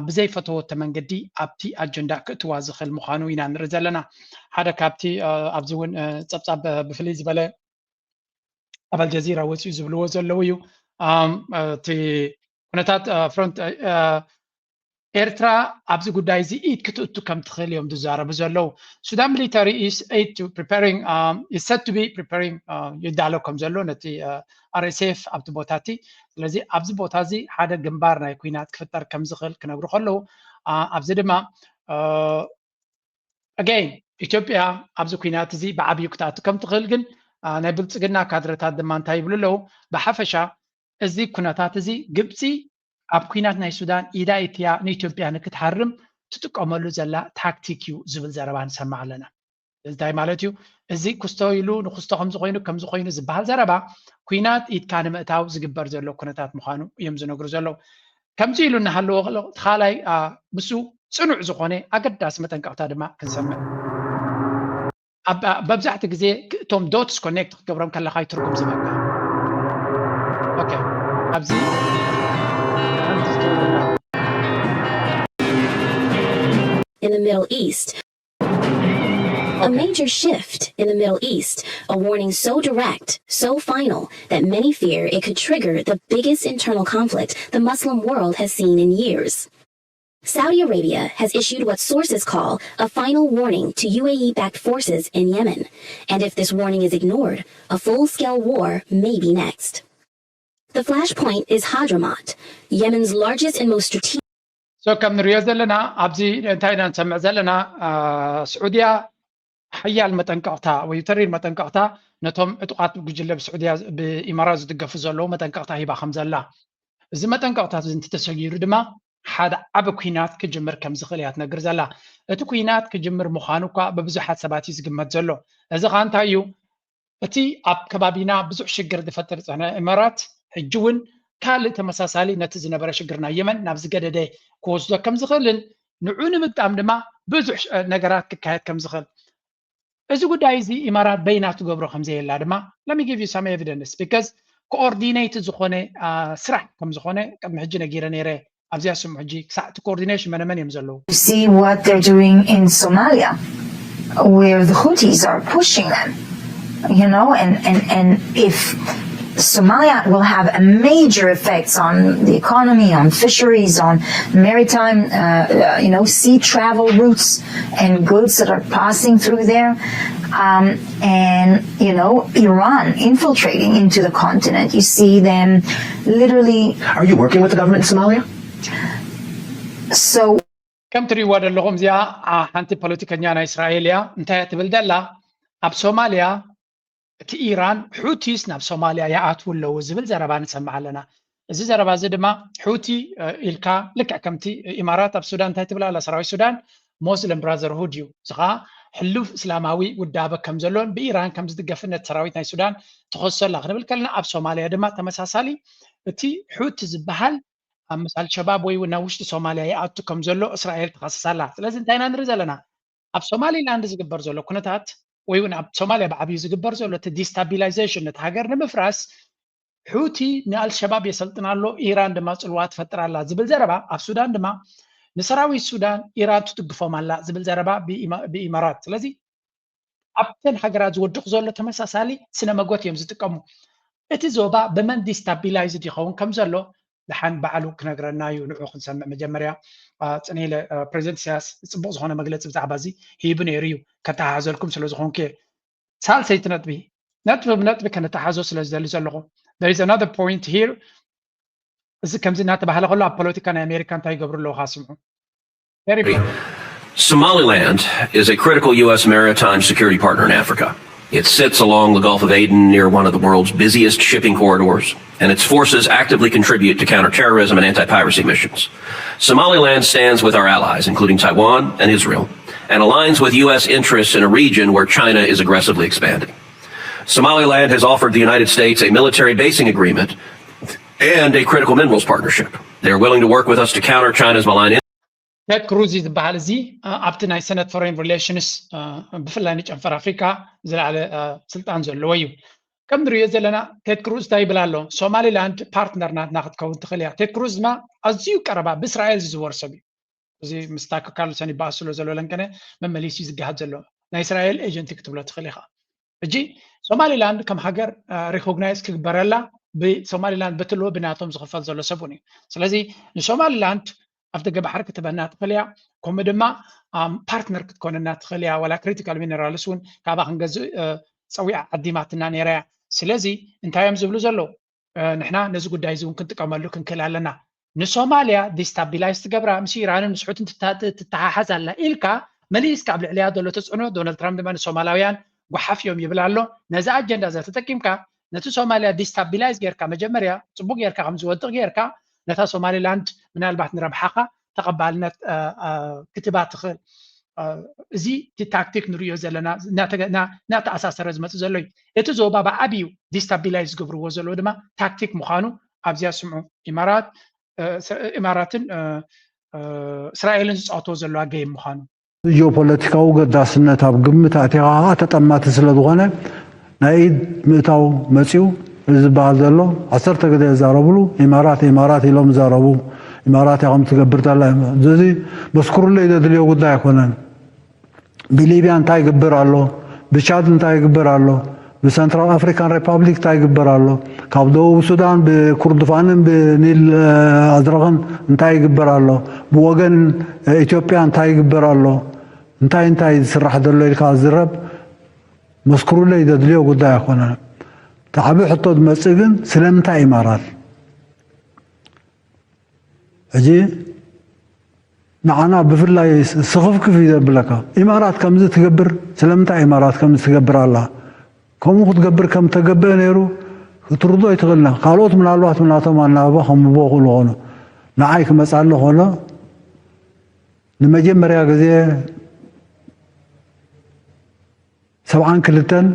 ብዘይፈተወቶ መንገዲ ኣብቲ ኣጀንዳ ክእትዋ ዝኽእል ምዃኑ ኢና ንርኢ ዘለና። ሓደ ካብቲ ኣብዚ እውን ጸብጻብ ብፍልይ ዝበለ ኣብ ኣልጀዚራ ወፂኡ ዝብልዎ ዘለዉ እዩ። እቲ ኩነታት ፍሮንት ኤርትራ ኣብዚ ጉዳይ እዚ ኢድ ክትእቱ ከም ትኽእል እዮም ዝዛረቡ ዘለዉ። Sudan military is aid to preparing is said to be preparing ይዳሎ ከም ዘሎ ነቲ ኣርኤስኤፍ ኣብቲ ቦታ እቲ። ስለዚ ኣብዚ ቦታ እዚ ሓደ ግንባር ናይ ኩናት ክፍጠር ከም ዝኽእል ክነግሩ ከለዉ ኣብዚ ድማ again ኢትዮጵያ ኣብዚ ኩናት እዚ ብዓብዩ ክትኣቱ ከም ትኽእል ግን ናይ ብልፅግና ካድረታት ድማ እንታይ ይብሉ ኣለዉ? ብሓፈሻ እዚ ኩነታት እዚ ግብፂ ኣብ ኩናት ናይ ሱዳን ኢዳ ኢትያ ንኢትዮጵያ ንክትሃርም ትጥቀመሉ ዘላ ታክቲክ እዩ ዝብል ዘረባ ንሰማዕ ኣለና። እንታይ ማለት እዩ? እዚ ክስቶ ኢሉ ንክስቶ ከምዚ ኮይኑ ከምዚ ኮይኑ ዝበሃል ዘረባ ኩናት ኢድካ ንምእታው ዝግበር ዘሎ ኩነታት ምዃኑ እዮም ዝነግሩ ዘለዉ። ከምዚ ኢሉ እናሃለዎ እቲ ካልኣይ ምስኡ ፅኑዕ ዝኾነ ኣገዳሲ መጠንቀቕታ ድማ ክንሰምዕ። መብዛሕቲ ግዜ እቶም ዶትስ ኮኔክት ክትገብሮም ከለኻ ትርጉም ዝህበካ። ኦኬ ኣብዚ In the Middle East, a major shift in the Middle East, a warning so direct, so final, that many fear it could trigger the biggest internal conflict the Muslim world has seen in years. Saudi Arabia has issued what sources call a final warning to U A E-backed forces in Yemen, and if this warning is ignored, a full-scale war may be next. The flashpoint is Hadramaut, Yemen's largest and most strategic. So ከም ንሪኦ ዘለና ኣብዚ እንታይ ኢና ንሰምዕ ዘለና? ስዑድያ ሓያል መጠንቀቕታ ወይ ተሪር መጠንቀቕታ ነቶም ዕጡቓት ጉጅለ ብስዑድያ ብኢማራት ዝድገፉ ዘለዉ መጠንቀቕታ ሂባ ከም ዘላ፣ እዚ መጠንቀቕታ እዚ እንትተሰጊሩ ድማ ሓደ ዓቢ ኩናት ክጅምር ከም ዝኽእል እያ ትነግር ዘላ። እቲ ኩናት ክጅምር ምዃኑ እኳ ብብዙሓት ሰባት እዩ ዝግመት ዘሎ። እዚ ኸኣ እንታይ እዩ? እቲ ኣብ ከባቢና ብዙሕ ሽግር ዝፈጥር ዝጸነ ኢማራት ሕጂ እውን ካልእ ተመሳሳሊ ነቲ ዝነበረ ሽግር ናይ የመን ናብ ዝገደደ ክወስዶ ከም ዝኽእልን ንዑ ንምግጣም ድማ ብዙሕ ነገራት ክካየድ ከም ዝኽእል፣ እዚ ጉዳይ እዚ ኢማራት በይና ትገብሮ ከም ዘየላ ድማ let me give you some evidence because coordinate ዝኾነ ስራሕ ከም ዝኾነ ቅድሚ ሕጂ ነጊረ ነይረ። ኣብዚኣ ስምዑ ሕጂ ክሳዕ እቲ coordination መነመን እዮም ዘለዉ። See what they're doing in Somalia, where the Houthis are pushing them, you know, and, and, and if Somalia will have a major effects on the economy, on fisheries, on maritime, uh, you know, sea travel routes and goods that are passing through there. Um, and, you know, Iran infiltrating into the continent. You see them literally. Are you working with the government in Somalia? So ከም ትሪእዋ ዘለኹም እዚኣ ሓንቲ ፖለቲከኛ ናይ እስራኤል እያ። እንታይ እያ ትብል ዘላ? ኣብ ሶማልያ እቲ ኢራን ሑቲስ ናብ ሶማልያ ይኣትዉ ኣለዉ ዝብል ዘረባ ንሰምዕ ኣለና። እዚ ዘረባ እዚ ድማ ሑቲ ኢልካ ልክዕ ከምቲ ኢማራት ኣብ ሱዳን እንታይ ትብል ኣላ? ሰራዊት ሱዳን ሞስሊም ብራዘርሁድ እዩ፣ እዚ ከዓ ሕሉፍ እስላማዊ ውዳበ ከም ዘሎን ብኢራን ከም ዝድገፍን ነቲ ሰራዊት ናይ ሱዳን ትኸሶ ኣላ ክንብል ከለና፣ ኣብ ሶማልያ ድማ ተመሳሳሊ እቲ ሑቲ ዝበሃል ኣብ ምስ ኣልሸባብ ወይ እውን ናብ ውሽጢ ሶማልያ ይኣቱ ከም ዘሎ እስራኤል ትኸስስ ኣላ። ስለዚ እንታይ ኢና ንርኢ ዘለና? ኣብ ሶማሊላንድ ዝግበር ዘሎ ኩነታት ወይ እውን ኣብ ሶማልያ ብዓብዩ ዝግበር ዘሎ እቲ destabilization ነቲ ሃገር ንምፍራስ ሑቲ ንኣልሸባብ የሰልጥን ኣሎ፣ ኢራን ድማ ፅልዋ ትፈጥር ኣላ ዝብል ዘረባ ኣብ ሱዳን ድማ ንሰራዊት ሱዳን ኢራን ትድግፎም ኣላ ዝብል ዘረባ ብኢማራት። ስለዚ ኣብተን ሃገራት ዝወድቕ ዘሎ ተመሳሳሊ ስነ መጎት እዮም ዝጥቀሙ። እቲ ዞባ ብመን destabilized ይኸውን ከም ዘሎ ደሓን ባዕሉ ክነግረና እዩ። ንዑ ክንሰምዕ መጀመርያ። ፅኔለ ፕሬዚደንት ኢሳያስ ፅቡቕ ዝኾነ መግለፂ ብዛዕባ እዚ ሂቡ ነይሩ እዩ። ከተሓሓዘልኩም ስለ ዝኾንኩ እየ። ሳልሰይቲ ነጥቢ ነጥቢ ብነጥቢ ከነተሓዞ ስለ ዝደሊ ዘለኹ there is another point here። እዚ ከምዚ እናተባህለ ከሎ ኣብ ፖለቲካ ናይ ኣሜሪካ እንታይ ይገብሩ ኣለዉ ከዓ ስምዑ። Very good. Somaliland is a critical U S maritime security partner in Africa. It sits along the Gulf of Aden near one of the world's busiest shipping corridors, and its forces actively contribute to counterterrorism and anti piracy missions. Somaliland stands with our allies, including Taiwan and Israel, and aligns with U S interests in a region where China is aggressively expanding. Somaliland has offered the United States a military basing agreement and a critical minerals partnership. They are willing to work with us to counter China's malign ቴድ ክሩዝ ዝበሃል እዚ ኣብቲ ናይ ሰነት ፎሬን ሪሌሽንስ ብፍላይ ንጨንፈር ኣፍሪካ ዝለዓለ ስልጣን ዘለዎ እዩ። ከም ንሪኦ ዘለና ቴድ ክሩዝ እንታይ ይብል ኣሎ? ሶማሊላንድ ፓርትነር ናትና ክትከውን ትኽእል እያ። ቴድ ክሩዝ ድማ ኣዝዩ ቀረባ ብእስራኤል ዝዝወር ሰብ እዩ። እዚ ምስ ታከር ካርልሰን ይበኣስ ስለ ዘሎ ለንቀነ መመሊሱ እዩ ዝገሃድ ዘሎ። ናይ እስራኤል ኤጀንቲ ክትብሎ ትኽእል ኢኻ። ሕጂ ሶማሊላንድ ከም ሃገር ሪኮግናይዝ ክግበረላ ብሶማሊላንድ በትልዎ ብናቶም ዝኽፈል ዘሎ ሰብ እውን እዩ። ስለዚ ንሶማሊላንድ ኣብ ደገ ባሕሪ ክትበና ትኽእል እያ። ከምኡ ድማ ፓርትነር ክትኮነና ትኽእል እያ። ዋላ ክሪቲካል ሚነራልስ እውን ካብኣ ክንገዝእ ፀዊዓ ዓዲማትና ነይራ እያ። ስለዚ እንታይ እዮም ዝብሉ ዘለዉ? ንሕና ነዚ ጉዳይ እዚ እውን ክንጥቀመሉ ክንክእል ኣለና። ንሶማልያ ዲስታቢላይዝ ትገብራ ምስ ኢራንን ምስ ሑትን ትተሓሓዝ ኣላ ኢልካ መሊስካ ኣብ ልዕሊያ ዘሎ ተፅዕኖ ዶናልድ ትራምፕ ድማ ንሶማላውያን ጓሓፍ እዮም ይብል ኣሎ። ነዚ ኣጀንዳ እዚ ተጠቂምካ ነቲ ሶማልያ ዲስታቢላይዝ ጌርካ መጀመርያ ፅቡቅ ጌርካ ከም ዝወድቅ ጌርካ ነታ ሶማሊላንድ ምናልባት ንረብሓኻ ተቐባልነት ክትባ ትኽእል። እዚ እቲ ታክቲክ ንሪኦ ዘለና እናተኣሳሰረ ዝመፅእ ዘሎ እዩ። እቲ ዞባ ብዓብዩ ዲስታቢላይዝ ዝገብርዎ ዘለዉ ድማ ታክቲክ ምዃኑ ኣብዚኣ ስምዑ። ኢማራት ኢማራትን እስራኤልን ዝፃወትዎ ዘለዋ ገይም ምዃኑ። ጂኦፖለቲካዊ ገዳስነት ኣብ ግምት ኣእቲኻ ከዓ ተጠማቲ ስለ ዝኾነ ናይ ኢድ ምእታው መፅዩ እዚ ዝበሃል ዘሎ ዓሰርተ ግዜ ይዛረብሉ ኢማራት ኢማራት ኢሎም ይዛረቡ። ኢማራት እያ ከምትገብር ዘላ። እዚ መስክሩለይ ዘድልዮ ጉዳይ ኣይኮነን። ብሊብያ እንታይ ይግብር ኣሎ? ብቻድ እንታይ ይግብር ኣሎ? ብሰንትራል ኣፍሪካን ሪፓብሊክ እንታይ ይግበር ኣሎ? ካብ ደቡብ ሱዳን ብኩርድፋንን ብኒል ኣዝረቕን እንታይ ይግበር ኣሎ? ብወገን ኢትዮጵያ እንታይ ይግበር ኣሎ? እንታይ እንታይ ዝስራሕ ዘሎ ኢልካ ዝረብ መስክሩለይ ዘድልዮ ጉዳይ ኣይኮነን። እቲ ዓብዪ ሕቶ ዝመፅእ ግን ስለምንታይ ኢማራት? ሕጂ ንዓና ብፍላይ ስኽፍክፍ እዩ ዘብለካ። ኢማራት ከምዚ ትገብር ስለምንታይ ኢማራት ከምዚ ትገብር ኣላ? ከምኡ ክትገብር ከም ተገብአ ነይሩ ክትርድኦ ኣይትኽእልና። ካልኦት ምናልባት ብናቶም ኣናብባ ከምብዎ ክእሉ ኾኑ። ንዓይ ክመፅኣኒ ኾሎ ንመጀመርያ ግዜ ሰብዓን ክልተን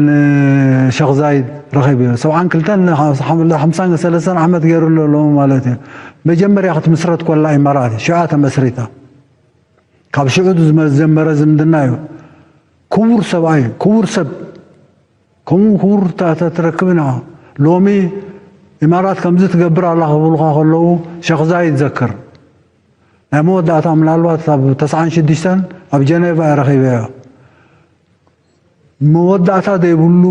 ንሸኽ ዛይድ ረኺቡ እዩ። ሰብዓን ክልተን ሓምሳን ሰለስተን ዓመት ገይሩ ኣሎ ሎሚ ማለት እዩ። መጀመርያ ክትምስረት ኮላ ኢማራት ሽዓ ተመስሪታ። ካብ ሽዑ ዝመ- ዝጀመረ ዝምድና እዩ። ክቡር ሰብኣይ፣ ክቡር ሰብ፣ ከምኡ ክቡር ታ- ታ- ትረክብ ኢና። ሎሚ ኢማራት ከምዚ ትገብር ኣላ ክብሉኻ ከለዉ ሸኽ ዛይድ ዘክር። ናይ መወዳእታ ምናልባት ኣብ ተስዓን ሽዱሽተን ኣብ ጀኔቫ እየ ረኺበዮ። መወዳእታ ዘይብሉ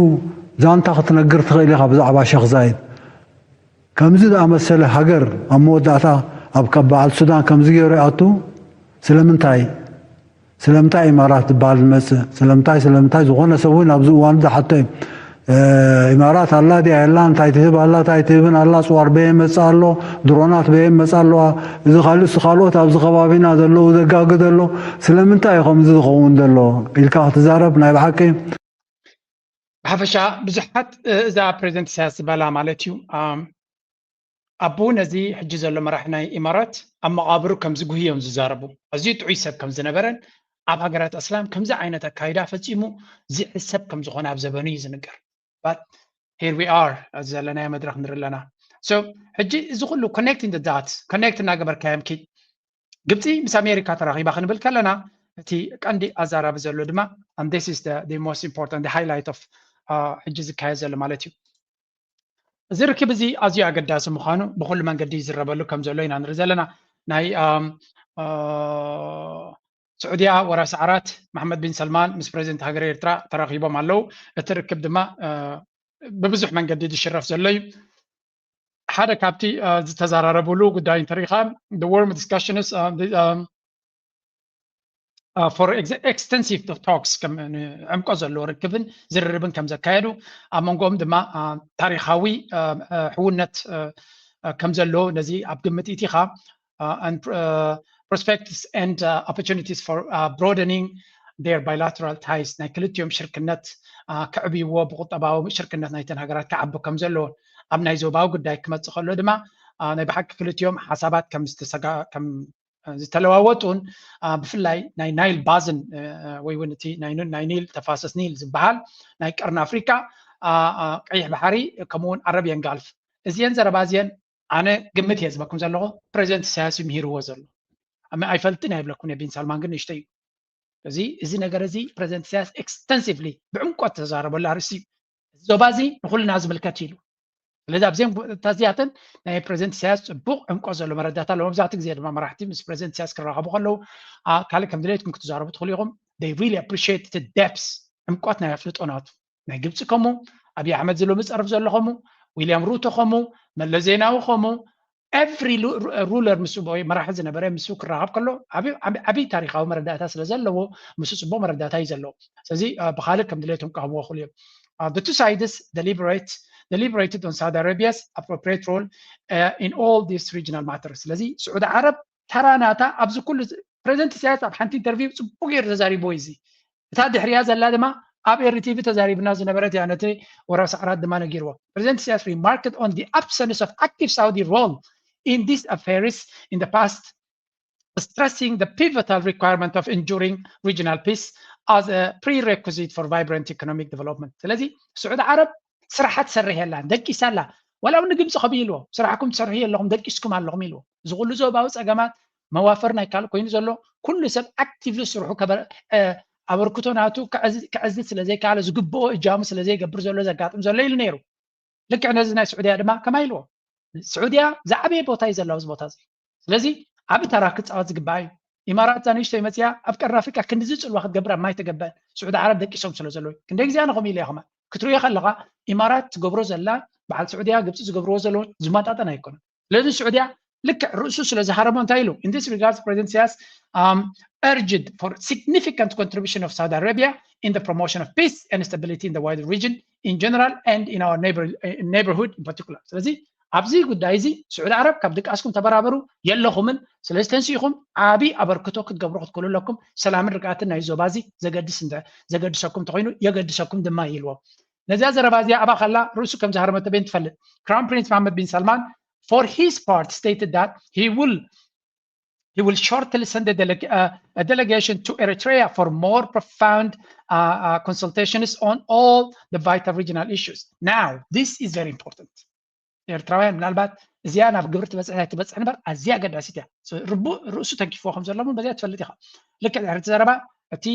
ዛንታ ክትነግር ትኽእል ኢኻ ብዛዕባ ሸኽ ዛይድ። ከምዚ ዝኣመሰለ ሃገር ኣብ መወዳእታ ኣብ ካብ በዓል ሱዳን ከምዚ ገይሩ ይኣቱ። ስለምንታይ? ስለምንታይ ኢማራት ዝበሃል ዝመጽእ? ስለምንታይ? ስለምንታይ? ዝኾነ ሰብ እውን ኣብዚ እዋን ዝሓቶ እዩ። እ፣ ኢማራት ኣላ ድያ የላ? እንታይ ትህብ ኣላ? እንታይ ትህብን ኣላ? ጽዋር በየ መጽእ ኣሎ? ድሮናት በየ መጽእ ኣለዋ? እዚ ካልእስ ካልኦት ኣብዚ ከባቢና ዘለዉ ዘጋግድ ኣሎ? ስለምንታይ እዩ ከምዚ ዝኸውን ዘሎ? ኢልካ ክትዛረብ ናይ ብሓቂ ብሓፈሻ ብዙሓት፣ እ፣ እዛ ፕሬዚደንት ኢሳያስ ዝበላ ማለት እዩ። ኣም፣ ኣቦኡ ነዚ ሕጂ ዘሎ መራሒ ናይ ኢማራት ኣብ መቓብሩ ከም ዝጉሂ እዮም ዝዛረቡ። ኣዝዩ ጥዑይ ሰብ ከም ዝነበረን ኣብ ሃገራት ኣስላም ከምዚ ዓይነት ኣካይዳ ፈጺሙ ዝሕሰብ ከም ዝኾነ ኣብ ዘበኑ እዩ ዝንገር። But here we are፣ ኣብዚ ዘለናዮ መድረኽ ንርኢ ኣለና። So ሕጂ እዚ ኩሉ connecting the dots፣ connect እናገበርካዮም ኪድ። ግብፂ ምስ ኣሜሪካ ተራኺባ ክንብል ከለና እቲ ቀንዲ ኣዛራቢ ዘሎ ድማ and this is the, the most important, the highlight of ሕጂ ዝካየድ ዘሎ ማለት እዩ። እዚ ርክብ እዚ ኣዝዩ ኣገዳሲ ምዃኑ ብኩሉ መንገዲ ይዝረበሉ ከም ዘሎ ኢና ንርኢ ዘለና። ናይ ኣም፣ እ፣ ስዑድያ ወራሲ ዓራት መሓመድ ቢን ሰልማን ምስ ፕሬዚደንት ሃገረ ኤርትራ ተራኺቦም ኣለዉ። እቲ ርክብ ድማ እ፣ ብብዙሕ መንገዲ ዝሽረፍ ዘሎ እዩ። ሓደ ካብቲ እ፣ ዝተዘራረብሉ ጉዳይ እንተሪኢኻ the warm discussions እ፣ the, እ፣ እ፣ for ex- extensive talks ከም ዕምቆ ዘለዎ ርክብን ዝርርብን ከም ዘካየዱ ኣብ መንጎኦም ድማ እ፣ ታሪኻዊ እ፣ እ፣ ሕውነት እ፣ እ፣ ከም ዘሎ ነዚ ኣብ ግምት ኢቲኻ uh, and uh, prospects and uh, opportunities for uh, broadening their bilateral ties ናይ ክልቲኦም ሽርክነት uh, ክዕብይዎ ብቁጠባዊ ሽርክነት ናይተን ሃገራት ክዓቢ ከም ዘለዎ ኣብ ናይ ዞባዊ ጉዳይ ክመፅእ ከሎ ድማ uh, ናይ ብሓቂ ክልቲኦም ሓሳባት ከም ዝተሰጋ ከም ዝተለዋወጡን ብፍላይ ናይ ናይል ባዝን ወይ እውን እቲ ናይ ኒል ተፋሰስ ኒል ዝበሃል ናይ ቀርኒ ኣፍሪካ ቀይሕ ባሕሪ ከምኡውን ዓረብየን ጋልፍ እዚአን ዘረባ እዚአን ኣነ ግምት እየ ዝበኩም ዘለኹ ፕሬዚደንት ኢሳያስ እዩ ምሂርዎ ዘሎ ኣይፈልጥን ኣይብለኩም ቢን ሳልማን ግን ንእሽተይ እዩ እዚ እዚ ነገር እዚ ፕሬዚደንት ኢሳያስ ኤክስተንሲቭሊ ብዕምቆት ተዛረበሉ ኣርእስቲ እዩ ዞባ እዚ ንኩልና ዝምልከት ኢሉ ስለዚ ኣብዚአን ቦታዚኣተን ናይ ፕሬዚደንት ኢሳያስ ፅቡቅ ዕምቆ ዘሎ መረዳታ ኣሎ መብዛሕትኡ ግዜ ድማ መራሕቲ ምስ ፕሬዚደንት ኢሳያስ ክራኸቡ ከለዉ ካልእ ከም ድሌትኩም ክትዛረቡ ትኽእሉ ኢኹም they really appreciate the depth ዕምቆት ናይ ኣፍልጦ ናቱ ናይ ግብፂ ከምኡ ኣብይ ኣሕመድ ዝሎሚ ፀርፍ ዘሎ ከምኡ ዊልያም ሩቶ ከምኡ መለስ ዜናዊ ከምኡ every ruler ምስ ወይ መራሒ ዝነበረ ምስ ክራኸብ ከሎ ዓብይ ታሪካዊ መረዳእታ ስለ ዘለዎ ምስ ፅቡቅ መረዳእታ እዩ ዘለዎ ስለዚ ብካልእ ከም ድሌቶም ክሃብዎ ክእሉ እዮም the two sides deliberate deliberated on Saudi Arabia's appropriate role uh, in all these regional matters ስለዚ ስዑዲ ዓረብ ተራ ናታ ኣብዚ ኩሉ ፕሬዚደንት ኢሳያስ ኣብ ሓንቲ ኢንተርቪው ፅቡቅ ገይሩ ተዛሪብዎ እዩ እዚ እታ ድሕሪያ ዘላ ድማ ኣብ ኤርቲቪ ተዛሪብና ዝነበረት እያ ነቲ ወራሲ ዓራት ድማ ነጊርዎ ፕሬዚደንት ኢሳያስ remarked on the absence of active Saudi role in these affairs in the past stressing the pivotal requirement of enduring regional peace as a prerequisite for vibrant economic development ስለዚ ስዑዲ ዓረብ ስራሓ ትሰርሕ የላን ደቂሳ ኣላ ዋላ እውን ንግብፂ ከምኡ ኢልዎ ስራሕኩም ትሰርሑ የለኹም ደቂስኩም ኣለኹም ኢልዎ እዚ ኩሉ ዞባዊ ፀገማት መዋፈር ናይ ካልእ ኮይኑ ዘሎ ኩሉ ሰብ ኣክቲቭሊ ስርሑ ኣበርክቶ ናቱ ክዕዝዝ ስለ ዘይከኣለ ዝግብኦ እጃሙ ስለ ዘይገብር ዘሎ ዘጋጥም ዘሎ ኢሉ ነይሩ ልክዕ ነዚ ናይ ስዑድያ ድማ ከማይ ኢልዎ ስዑድያ ዝዓበየ ቦታ እዩ ዘለዋ እዚ ቦታ እዚ ስለዚ ዓብ ተራ ክፃወት ዝግባእ እዩ ኢማራት እዛ ንእሽተይ መፅያ ኣብ ቀርኒ ኣፍሪቃ ክንድዚ ፅልዋ ክትገብር ኣብ ማይ ተገበአን ስዑዲ ዓረብ ደቂሶም ስለ ዘለዉ ክንደይ ግዜ ኣነ ከምኡ ኢለ ከማ ክትሪኦ ከለካ ኢማራት ትገብሮ ዘላ በዓል ስዑድያ ግብፂ ዝገብርዎ ዘለዉ ዝመጣጠን ኣይኮነን ስለዚ ስዑድያ ልክዕ ርእሱ ስለ ዝሃረሞ እንታይ ኢሉ in this regard president Sias um, urged for significant contribution of Saudi Arabia in the promotion of peace and stability in the wider region in general and in our neighbor, neighborhood in particular ስለዚ ኣብዚ ጉዳይ እዚ ስዑዲ ዓረብ ካብ ድቃስኩም ተበራበሩ የለኹምን ስለዚ ተንሲኢኹም ዓብዪ ኣበርክቶ ክትገብሩ ክትክእሉ ኣለኩም ሰላምን ርግኣትን ናይ ዞባ እዚ ዘገድስ እንተ ዘገድሰኩም እንተኮይኑ የገድሰኩም ድማ ይልዎም ነዚኣ ዘረባ እዚኣ ኣብኣ ከላ ርእሱ ከም ዝሃረመ ተቤን ትፈልጥ Crown Prince Mohammed bin Salman for his part stated that he will He will shortly send a, delega- uh, a delegation to Eritrea for more profound uh, uh, consultations on all the vital regional issues. Now, this is very important. ኤርትራውያን ምናልባት እዚኣ ናብ ግብሪ ትበፅሕ ኣይትበፅሕ እምበር ኣዝያ ኣገዳሲት እያ። ርቡእ ርእሱ ተንኪፍዎ ከም ዘሎ እውን በዚኣ ትፈልጥ ኢኻ። ልክዕ ድሕሪ እቲ ዘረባ እቲ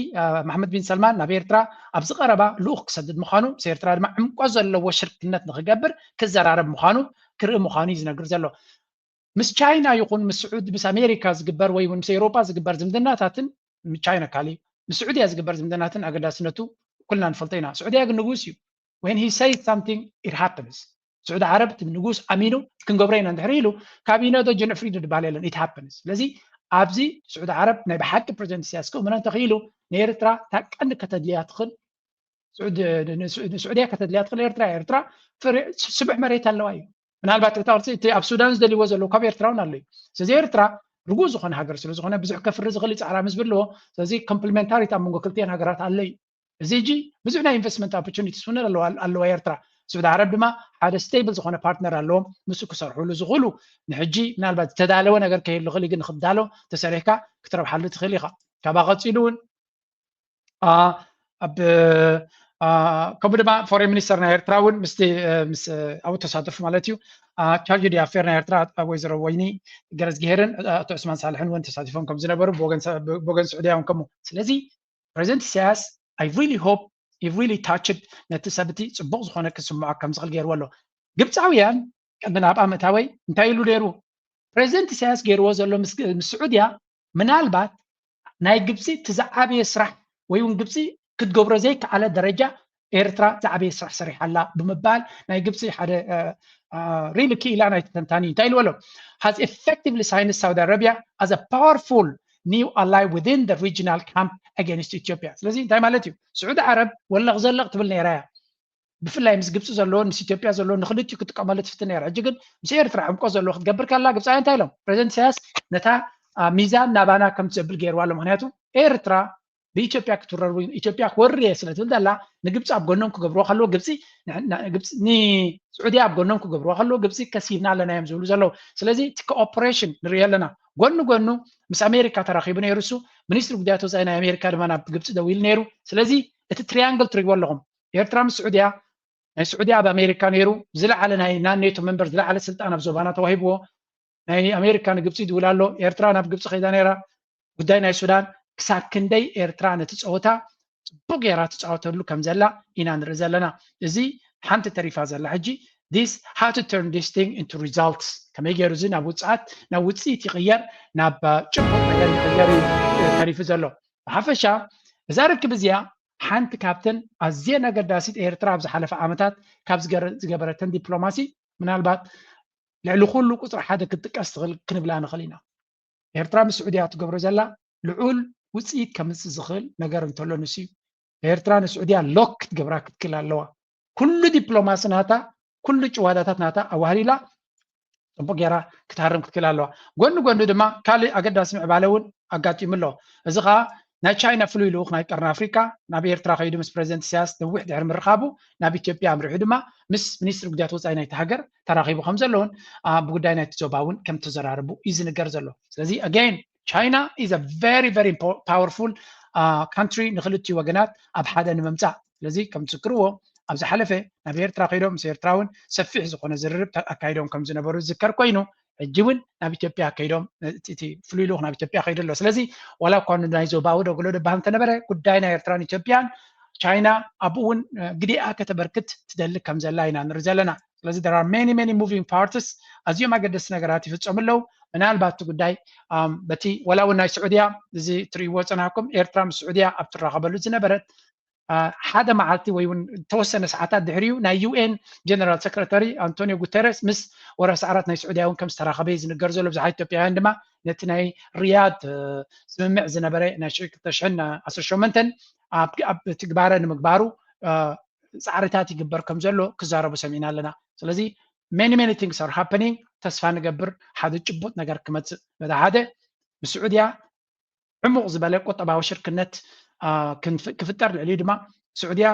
መሓመድ ቢን ሰልማን ናብ ኤርትራ ኣብዚ ቀረባ ልኡኽ ክሰድድ ምዃኑ ምስ ኤርትራ ድማ ዕምቆ ዘለዎ ሽርክነት ንክገብር ክዘራረብ ምዃኑ ክርኢ ምዃኑ እዩ ዝነግር ዘሎ። ምስ ቻይና ይኹን ምስ ስዑድ ምስ ኣሜሪካ ዝግበር ወይ እውን ምስ ኤውሮጳ ዝግበር ዝምድናታትን ቻይና ካሊ ምስ ስዑድያ ዝግበር ዝምድናትን ኣገዳስነቱ ኩልና ንፈልጦ ኢና። ስዑድያ ግን ንጉስ እዩ። When he says something, it happens። ስዑድ ዓረብ እቲ ንጉስ ኣሚኑ ክንገብሮ ኢና እንድሕር ኢሉ ካቢነ ዶ ጀን ፍሪዶ ዝበሃል የለን። It happens። ስለዚ ኣብዚ ስዑድ ዓረብ ናይ ብሓቂ ፕሬዚደንት ኢሳያስ ክእምኖ እንተኽኢሉ ንኤርትራ እታ ቀንዲ ከተድልያ ትኽእል ስዑድያ ከተድልያ ትኽእል ኤርትራ ኤርትራ ስቡሕ መሬት ኣለዋ እዩ። ምናልባት እታ ቅርፂ እቲ ኣብ ሱዳን ዝደልይዎ ዘለዉ ካብ ኤርትራ እውን ኣሎ እዩ። ስለዚ ኤርትራ ርጉእ ዝኾነ ሃገር ስለ ዝኾነ ብዙሕ ከፍሪ ዝኽእል ፃዕራ ምስ ብለዎ ስለዚ ኮምፕሊመንታሪት ኣብ መንጎ ክልቲኤን ሃገራት ኣሎ እዩ። እዚ ሕጂ ብዙሕ ናይ ኢንቨስትመንት ኦፖርቹኒቲስ እውን ኣለዋ ኤርትራ። ስዑዲ ዓረብ ድማ ሓደ ስቴብል ዝኾነ ፓርትነር ኣለዎም ምስኡ ክሰርሕሉ ዝኽእሉ። ንሕጂ ምናልባት ዝተዳለወ ነገር ከይህሉ ክእል ግን ንክዳሎ ተሰሪሕካ ክትረብሓሉ ትኽእል ኢኻ። ካብኣ ቀፂሉ እውን ኣብ ከምኡ ድማ ፎሬን ሚኒስተር ናይ ኤርትራ እውን ምስቲ ምስ ኣብኡ ተሳተፉ ማለት እዩ። ቻርጅ ዲ ኣፌር ናይ ኤርትራ ወይዘሮ ወይኒ ገረዝግሄርን ኣቶ ዑስማን ሳልሕን እውን ተሳቲፎም ከም ዝነበሩ ብወገን ስዑድያ እውን ከምኡ። ስለዚ ፕሬዚደንት ኢሳያስ I really hope he really touched ነቲ ሰብ እቲ ፅቡቕ ዝኾነ ክስምዖ ከም ዝኽእል ገይርዎ ኣሎ። ግብፃውያን ቅድሚ ናብኣ ምእታወይ እንታይ ኢሉ ነይሩ? ፕሬዚደንት ኢሳያስ ገይርዎ ዘሎ ምስ ስዑድያ ምናልባት ናይ ግብፂ እቲ ዝዓበየ ስራሕ ወይ እውን ግብፂ ክትገብሮ ዘይከኣለ ደረጃ ኤርትራ ዝዓበየ ስራሕ ሰሪሓ ኣላ ብምባል ናይ ግብፂ ሓደ ሪሊ ክኢላ ናይ ተንታኒ እንታይ ኢልዎ ኣሎ? Has effectively signed Saudi Arabia as a powerful new ally within the regional camp against Ethiopia። ስለዚ እንታይ ማለት እዩ? ስዑዲ ዓረብ ወለቕ ዘለቕ ትብል ነይራ እያ። ብፍላይ ምስ ግብፂ ዘለዎ ምስ ኢትዮጵያ ዘለዎ ንክልቲኡ ክትጥቀመሉ ትፍትን ነይራ። ሕጂ ግን ምስ ኤርትራ ዕምቆ ዘለዎ ክትገብር ከላ ግብፃውያን እንታይ ኢሎም? ፕሬዚደንት ኢሳያስ ነታ ሚዛን ናባና ከም ትዘብል ገይርዋ ኣሎ። ምክንያቱ ኤርትራ ብኢትዮጵያ ክትውረር ወይ ኢትዮጵያ ክወርር እየ ስለ ትብል ዘላ ንግብፂ ኣብ ጎኖም ክገብርዎ ከለዎ ግብፂ ንስዑድያ ኣብ ጎኖም ክገብርዎ ከለዎ ግብፂ ከሲብና ኣለና እዮም ዝብሉ ዘለዉ። ስለዚ እቲ ኮኦፕሬሽን ንሪኦ ኣለና። ጎኒ ጎኑ ምስ ኣሜሪካ ተራኺቡ ነይሩ እሱ። ሚኒስትሪ ጉዳያት ወፃኢ ናይ ኣሜሪካ ድማ ናብ ግብፂ ደው ኢሉ ነይሩ። ስለዚ እቲ ትሪያንግል ትሪእዎ ኣለኹም። ኤርትራ ምስ ስዑድያ ናይ ስዑድያ ኣብ ኣሜሪካ ነይሩ ዝለዓለ ናይ ናን ኔቶ መንበር ዝለዓለ ስልጣን ኣብ ዞባና ተዋሂብዎ። ናይ ኣሜሪካ ንግብፂ ይድውል ኣሎ። ኤርትራ ናብ ግብፂ ከይዳ ነይራ። ጉዳይ ናይ ሱዳን ክሳብ ክንደይ ኤርትራ ነቲ ፀወታ ፅቡቅ ገይራ ትፃወተሉ ከም ዘላ ኢና ንርኢ ዘለና። እዚ ሓንቲ ተሪፋ ዘላ ሕጂ this how to turn this thing into results ከመይ ገይሩ እዚ ናብ ውፅኣት ናብ ውፅኢት ይቕየር ናብ ጭቡጥ ነገር ይቕየር እዩ ተሪፉ ዘሎ። ብሓፈሻ እዛ ርክብ እዚኣ ሓንቲ ካብተን ኣዝየን ኣገዳሲት ኤርትራ ኣብ ዝሓለፈ ዓመታት ካብ ዝገበረተን ዲፕሎማሲ ምናልባት ልዕሊ ኩሉ ቁፅሪ ሓደ ክትጥቀስ ትኽእል ክንብላ ንኽእል ኢና። ኤርትራ ምስ ስዑድያ ትገብሮ ዘላ ልዑል ውፅኢት ከምፅእ ዝኽእል ነገር እንተሎ ንሱ እዩ። ኤርትራ ንስዑድያ ሎክ ክትገብራ ክትክእል ኣለዋ። ኩሉ ዲፕሎማሲ ናታ ኩሉ ጭዋዳታት ናታ ኣዋህሊላ ፅቡቅ ገይራ ክትሃርም ክትክእል ኣለዋ። ጎኒ ጎኒ ድማ ካልእ ኣገዳሲ ምዕባለ እውን ኣጋጢሙ ኣሎ። እዚ ከዓ ናይ ቻይና ፍሉይ ልኡኽ ናይ ቀርኒ ኣፍሪካ ናብ ኤርትራ ከይዱ ምስ ፕሬዚደንት ኢሳያስ ነዊሕ ድሕሪ ምርኻቡ ናብ ኢትዮጵያ ኣምሪሑ ድማ ምስ ሚኒስትሪ ጉዳያት ወፃኢ ናይቲ ሃገር ተራኺቡ ከም ዘለውን ብጉዳይ ናይቲ ዞባ እውን ከም ተዘራረቡ እዩ ዝንገር ዘሎ። ስለዚ ኣገይን ቻይና is a very very powerful country ንክልቲኡ ወገናት ኣብ ሓደ ንምምፃእ። ስለዚ ከም ትዝክርዎ ኣብ ዝሓለፈ ናብ ኤርትራ ከይዶም ምስ ኤርትራ እውን ሰፊሕ ዝኾነ ዝርርብ ኣካይዶም ከም ዝነበሩ ዝዝከር ኮይኑ ሕጂ እውን ናብ ኢትዮጵያ ከይዶም እቲ ፍሉይ ልኡኽ ናብ ኢትዮጵያ ከይዱ ኣሎ። ስለዚ ዋላ እኳ ናይ ዞባዊ ደጉሎ ደባህ እንተነበረ ጉዳይ ናይ ኤርትራን ኢትዮጵያን ቻይና ኣብኡ እውን ግዲኣ ከተበርክት ትደሊ ከም ዘላ ኢና ንርኢ ዘለና። ስለዚ there are many many moving parts ኣዝዮም ኣገደስቲ ነገራት ይፍፀሙ ኣለዉ። ምናልባት እቲ ጉዳይ በቲ ዋላ እውን ናይ ስዑድያ እዚ ትርእይዎ ፀናሕኩም ኤርትራ ምስ ስዑድያ ኣብ ትራኸበሉ ዝነበረት ሓደ መዓልቲ ወይ እውን ተወሰነ ሰዓታት ድሕሪኡ ናይ ዩኤን ጀነራል ሰክረታሪ ኣንቶኒዮ ጉተረስ ምስ ወራስ ዓራት ናይ ስዑድያ እውን ከም ዝተራኸበ እዩ ዝንገር ዘሎ። ብዙሓት ኢትዮጵያውያን ድማ ነቲ ናይ ሪያድ ስምምዕ ዝነበረ ናይ ሽዑ ክልተ ሽሕን ዓሰርተ ሸሞንተን ኣብ ትግባረ ንምግባሩ ፃዕሪታት ይግበር ከም ዘሎ ክዛረቡ ሰሚዕና ኣለና። ስለዚ many many things are happening። ተስፋ ንገብር ሓደ ጭቡጥ ነገር ክመፅእ በታ ሓደ ምስ ስዑድያ ዕሙቕ ዝበለ ቁጠባዊ ሽርክነት ክፍጠር ልዕሊኡ ድማ ስዑድያ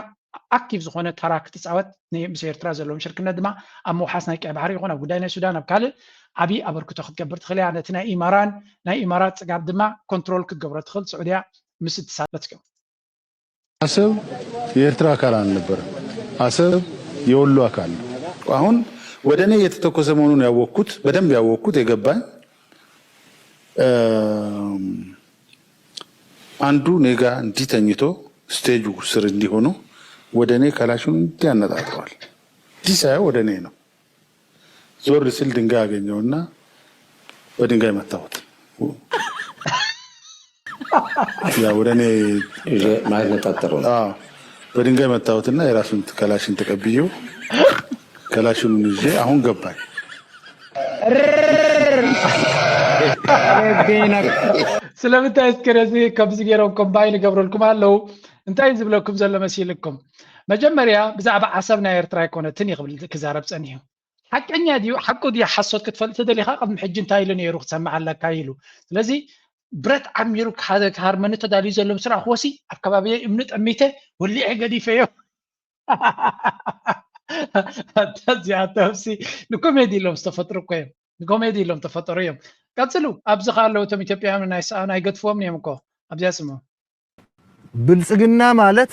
ኣክቲቭ ዝኾነ ታራ ክትፃወት፣ ን-፣ ምስ ኤርትራ ዘለዎም ሽርክነት ድማ ኣብ ምውሓስ ናይ ቀይ ባሕሪ ይኹን ኣብ ጉዳይ ናይ ሱዳን ኣብ ካልእ ዓብዪ ኣበርክቶ ክትገብር ትኽእል እያ። ነቲ ናይ ኢማራን ናይ ኢማራት ፅጋብ ድማ ኮንትሮል ክትገብሮ ትኽእል ስዑድያ ምስ እትሳተፍ። አሰብ የኤርትራ አካል አልነበረም። አሰብ የወሎ አካል ነው። አሁን ወደ እኔ እየተተኮሰ መሆኑን ያወቅኩት፣ በደንብ ያወቅኩት፣ የገባኝ፣ እም፣ አንዱ እኔ ጋ እንዲህ ተኝቶ ስቴጁ ስር እንዲህ ሆኖ ወደ እኔ ከላሹን እንዲህ ያነጣጥረዋል። እንዲህ ሳየው ወደ እኔ ነው። ዞር ስል ድንጋይ አገኘውና በድንጋይ መታሁት። ያ ወደ እኔ ማነጣጠረው ነው። አዎ፣ በድንጋይ መታሁትና የራሱን ከላሽን ተቀብዬው ከላሽኑን ይዤ አሁን ገባኝ። ስለምንታይ እስከ ነዚ ከምዚ ገይሮም ኮምባይን ይገብረልኩም ኣለዉ? እንታይ እዩ ዝብለኩም ዘሎ መሲልኩም? መጀመርያ ብዛዕባ ዓሰብ ናይ ኤርትራ ኣይኮነትን እዩ ክብል ክዛረብ ጸኒሑ። ሓቀኛ ድዩ ሓቁ ድዩ ሓሶት ክትፈልጥ ተደሊኻ ቅድሚ ሕጂ እንታይ ኢሉ ነይሩ ክትሰምዕ ኣለካ ኢሉ። ስለዚ ብረት ዓሚሩ ክሃ- ክሃርመኒ ተዳልዩ ዘሎ ምስ ረኣኽዎሲ ኣብ ከባቢየ እምኒ ጠሚተ ወሊዐ ገዲፈዮ። እዚኣቶምሲ ንኮሜዲ ኢሎም ዝተፈጥሩ እኮ እዮም። ንኮሜዲ ኢሎም ተፈጠሩ እዮም። ቀፅሉ። ኣብዚ ከ ኣለዉ እቶም ኢትዮጵያውያን ናይ ሰኣን ኣይገድፍዎም እዮም እኮ ኣብዚኣ ስሙ። ብልጽግና ማለት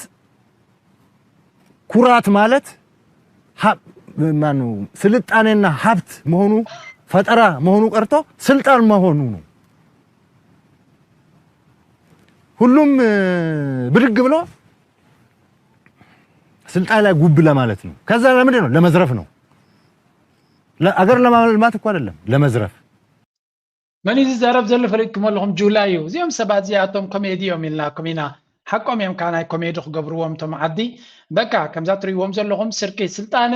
ኩራት ማለት ሀብ- ማነው ስልጣኔና ሀብት መሆኑ ፈጠራ መሆኑ ቀርቶ ስልጣን መሆኑ ነው። ሁሉም እ፣ ብድግ ብሎ ስልጣን ላይ ጉብ ለማለት ነው። ከዛ ለምንድን ነው? ለመዝረፍ ነው። ለ- አገር ለማልማት እኮ አይደለም፣ ለመዝረፍ። መን እዩ ዝዛረብ ዘሎ ፈሊጥኩም ኣለኹም? ጁላ እዩ። እዚኦም ሰባት እዚኣቶም ኮሜዲ እዮም ኢልናኩም ኢና። ሓቆም እዮም፣ ከዓ ናይ ኮሜዲ ክገብርዎም እቶም ዓዲ። በቃ ከምዛ ትርእይዎም ዘለኹም ስርቂ ስልጣነ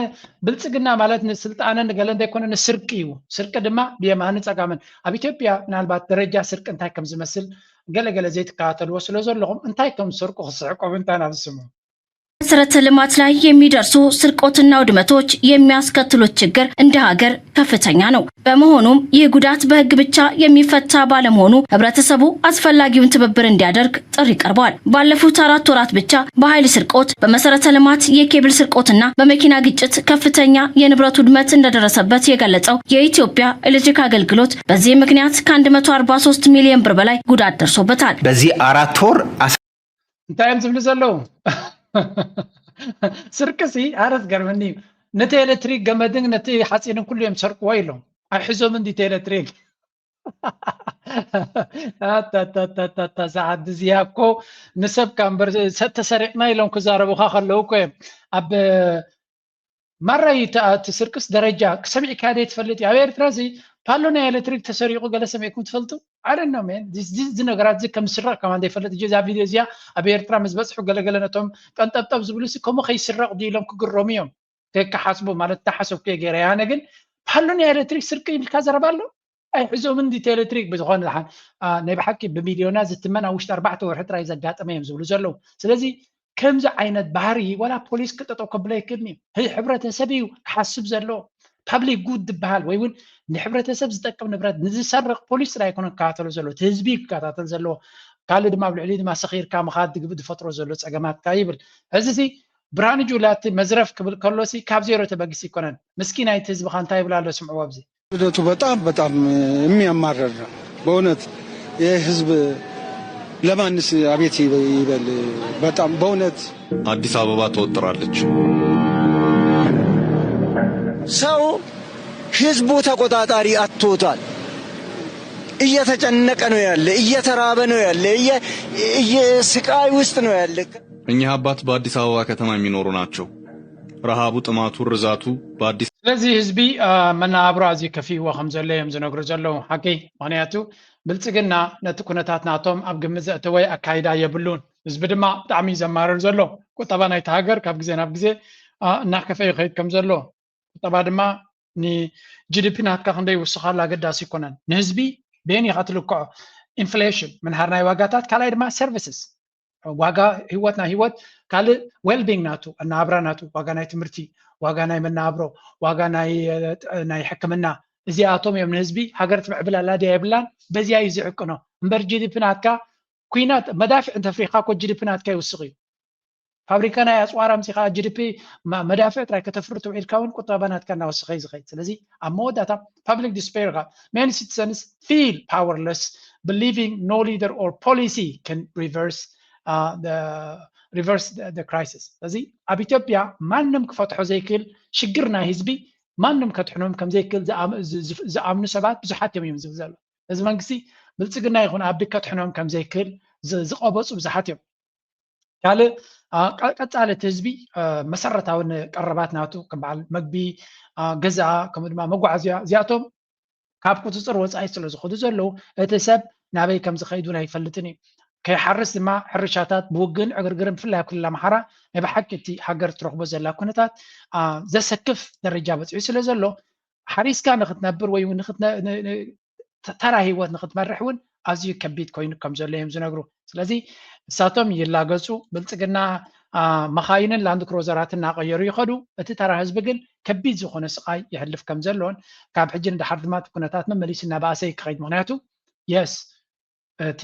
ብልጽግና ማለት ንስልጣነ ንገለ እንዳይኮነ ንስርቂ እዩ። ስርቂ ድማ ብየማንን ጸጋምን። ኣብ ኢትዮጵያ ምናልባት ደረጃ ስርቂ እንታይ ከም ዝመስል ገለ ገለ ዘይትከታተልዎ ስለ ዘለኹም እንታይ ከም ዝሰርቁ ክስሕቆም እንታይ ናብ ዝስሙ። መሰረተ ልማት ላይ የሚደርሱ ስርቆትና ውድመቶች የሚያስከትሉት ችግር እንደ ሀገር ከፍተኛ ነው። በመሆኑም ይህ ጉዳት በህግ ብቻ የሚፈታ ባለመሆኑ ህብረተሰቡ አስፈላጊውን ትብብር እንዲያደርግ ጥሪ ቀርቧል። ባለፉት አራት ወራት ብቻ በኃይል ስርቆት፣ በመሰረተ ልማት የኬብል ስርቆትና በመኪና ግጭት ከፍተኛ የንብረት ውድመት እንደደረሰበት የገለጸው የኢትዮጵያ ኤሌክትሪክ አገልግሎት በዚህ ምክንያት ከ አንድ መቶ አርባ ሶስት ሚሊዮን ብር በላይ ጉዳት ደርሶበታል። በዚህ አራት ወር እንታይ እዮም ዝብሉ ዘለዉ? ስርቂ ሲ ኣረ ዝገርመኒ እዩ። ነቲ ኤሌክትሪክ ገመድን ነቲ ሓፂንን ኩሉ እዮም ዝሰርቅዎ ኢሎም። ኣይሕዞምን ድዩ እቲ ኤሌክትሪክ? ኣታታታታታ እዛ ዓዲ እዚኣ እኮ ንሰብ ካብ እምበር ሰ- ተሰሪቕና ኢሎም ክዛረቡኻ ከለዉ እኮ እዮም ኣብ ማራ እዩ እቲ እቲ ስርቅስ ደረጃ ሰሚዕካዮ ዶ ትፈልጥ እዩ? ኣብ ኤርትራ እዚ ፓሎ ናይ ኤሌክትሪክ ተሰሪቑ ገለ ሰሚዕኩም ትፈልጡ? I don't know man. እዚ እዚ ነገራት እዚ ከም ዝስረቕ ከማን ዘይፈልጥ እጂ እዛ ቪድዮ እዚኣ ኣብ ኤርትራ ምስ በጽሑ ገለገለ ነቶም ቀንጠብጠብ ዝብሉ ሲ ከምኡ ከይስረቕ ድዩ ኢሎም ክግረሙ እዮም። ከይከሓስቡ ማለት ተሓሰብኩ እየ ገይረ ያነ ግን ፓሎ ናይ ኤሌክትሪክ ስርቂ ኢልካ ዘረባ ኣሎ? ኣይሕዞምን ድዩ እቲ ኤሌክትሪክ ብዝኾነ ደሓን አ፣ ናይ ብሓቂ ብሚልዮናት ዝትመን ኣብ ውሽጢ ኣርባዕተ ወርሒ ጥራይ ዘጋጠመ እዮም ዝብሉ ዘለዉ። ስለዚ ከምዚ ዓይነት ባህሪ ዋላ ፖሊስ ክጠጠው ከብሎ ኣይክእልን እዩ። ህይ ሕብረተሰብ እዩ ክሓስብ ዘለዎ። ፓብሊክ ጉድ ዝበሃል ወይ እውን ንሕብረተሰብ ዝጠቅም ንብረት ንዝሰርቕ ፖሊስ ጥራይ ኣይኮነ ክከታተሎ ዘለዎ፣ እቲ ህዝቢ እዩ ክከታተል ዘለዎ። ካልእ ድማ ኣብ ልዕሊ ድማ ሰኺርካ ምኻድ ድግብ ዝፈጥሮ ዘሎ ፀገማትካ ይብል። ሕዚ ሲ ብርሃኑ ጁላ እቲ መዝረፍ ክብል ከሎ ሲ ካብ ዜሮ ተበጊስ ይኮነን። ምስኪናይ እቲ ህዝብኻ እንታይ ይብል ኣሎ ስምዕዎ ኣብዚ። ልደቱ በጣም በጣም የሚያማርር ነው በእውነት። ይህ ህዝብ ለማንስ አቤት ይበል። በጣም በእውነት አዲስ አበባ ተወጥራለች። ሰው ህዝቡ ተቆጣጣሪ አጥቶታል። እየተጨነቀ ነው ያለ፣ እየተራበ ነው ያለ፣ እየ- እየ- ስቃይ ውስጥ ነው ያለ። እኚህ አባት በአዲስ አበባ ከተማ የሚኖሩ ናቸው። ረሃቡ፣ ጥማቱ፣ ርዛቱ በአዲስ ስለዚ ህዝቢ አ፣ መነባብሮ ኣዝዩ ከፊእዎ ከም ዘሎ እዮም ዝነግሩ ዘለዉ። ሓቂ፣ ምኽንያቱ ብልጽግና ነቲ ኩነታት ናቶም ኣብ ግምት ዘእተወ ኣካይዳ የብሉን። ህዝቢ ድማ ብጣዕሚ እዩ ዘማርር ዘሎ። ቁጠባ ናይቲ ሃገር ካብ ግዜ ናብ ግዜ አ፣ እናከፈ ይኸይድ ከም ዘሎ፣ ቁጠባ ድማ ን ጂ ዲ ፒ ናትካ ክንደይ ይውስኻሉ ኣገዳሲ ኣይኮነን። ንህዝቢ በየን ኢኻ ትልክዖ? ኢንፍሌሽን፣ ምንሃር ናይ ዋጋታት፣ ካልኣይ ድማ ሰርቪስስ፣ ዋጋ ህይወት፣ ናይ ህይወት ካልእ ዌልቢንግ ናቱ፣ ኣነባብራ ናቱ፣ ዋጋ ናይ ትምህርቲ፣ ዋጋ ናይ መነባብሮ፣ ዋጋ ናይ እ፣ ናይ ሕክምና፣ እዚኣቶም እዮም ንህዝቢ ሃገር ትምዕብል ኣላ ድያ የብላን በዚኣ እዩ ዝዕቅኖ። እምበር ጂ ዲ ፒ ናትካ ኩናት መዳፍዕ እንተፍሪኻ እኮ ጂ ዲ ፒ ናትካ ይውስኽ እዩ። ፋብሪካ ናይ ኣፅዋር ኣምፂኻ ጂ ዲ ፒ መዳፍዕ ጥራይ ከተፍሪ ትውዒልካ እውን ቁጠባ ናትካ እናወሰኸ እዩ ዝኸይድ። ስለዚ ኣብ መወዳእታ public despair ኻ many citizens feel powerless, believing no leader or policy can reverse uh, the reverse the, the crisis። ስለዚ ኣብ ኢትዮጵያ ማንም ክፈትሖ ዘይክእል ሽግር ናይ ህዝቢ ማንም ከድሕኖም ከም ዘይክእል ዝኣምኑ ሰባት ብዙሓት እዮም እዮም ዝብል ዘሎ። እዚ መንግስቲ ብልፅግና ይኹን ኣቢ ከድሕኖም ከም ዘይክእል ዝቐበፁ ብዙሓት እዮም። ካልእ ቀፃሊ እቲ ህዝቢ መሰረታዊ ቀረባት ናቱ ከም በዓል መግቢ፣ ገዛ፣ ከምኡ ድማ መጓዓዝያ እዚኣቶም ካብ ቁፅፅር ወፃኢ ስለ ዝኸዱ ዘለዉ እቲ ሰብ ናበይ ከም ዝኸይድ እውን ኣይፈልጥን እዩ። ከይሓርስ ድማ ሕርሻታት ብውግእን ዕግርግርን ብፍላይ ኣብ ክልል ኣምሓራ ናይ ብሓቂ እቲ ሃገር ትረኽቦ ዘላ ኩነታት ዘሰክፍ ደረጃ በፂሑ ስለ ዘሎ ሓሪስካ ንክትነብር ወይ ተራ ህይወት ንክትመርሕ እውን ኣዝዩ ከቢድ ኮይኑ ከም ዘሎ እዮም ዝነግሩ። ስለዚ እሳቶም ይላገፁ፣ ብልፅግና መኻይንን ላንድ ክሮዘራትን እናቀየሩ ይኸዱ። እቲ ተራ ህዝቢ ግን ከቢድ ዝኾነ ስቃይ ይሕልፍ ከም ዘሎን ካብ ሕጂ ንድሓር ድማ እቲ ኩነታት መመሊሱ እናበኣሰ ክኸይድ ምክንያቱ የስ እቲ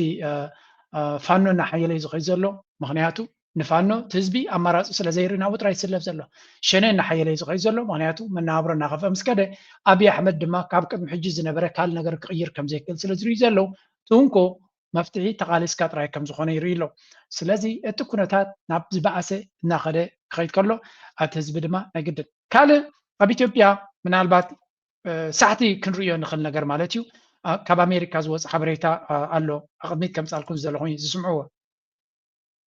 ፋኖ እናሓየለ እዩ ዝኸይድ ዘሎ። ምክንያቱ ንፋኖ እቲ ህዝቢ ኣማራፂ ስለ ዘይርኢ ናብኡ ጥራይ ይስለፍ ዘሎ። ሸነ እናሓየለ እዩ ዝኸይድ ዘሎ። ምክንያቱ መነባብሮ እናኸፍአ ምስ ከደ ኣብይ ኣሕመድ ድማ ካብ ቅድሚ ሕጂ ዝነበረ ካልእ ነገር ክቕይር ከም ዘይክእል ስለ ዝርእዩ ዘለዉ እቲ እንኮ መፍትሒ ተቓሊስካ ጥራይ ከም ዝኾነ ይርኢ ኣሎ። ስለዚ እቲ ኩነታት ናብ ዝበኣሰ እናኸደ ክኸይድ ከሎ እቲ ህዝቢ ድማ ናይ ግድን ካልእ ኣብ ኢትዮጵያ ምናልባት ሳሕቲ ክንርእዮ ንኽእል ነገር ማለት እዩ። ካብ ኣሜሪካ ዝወፅ ሓበሬታ ኣሎ ኣቕድሚት ከምፃልኩም ዝደለኹ ዝስምዕዎ።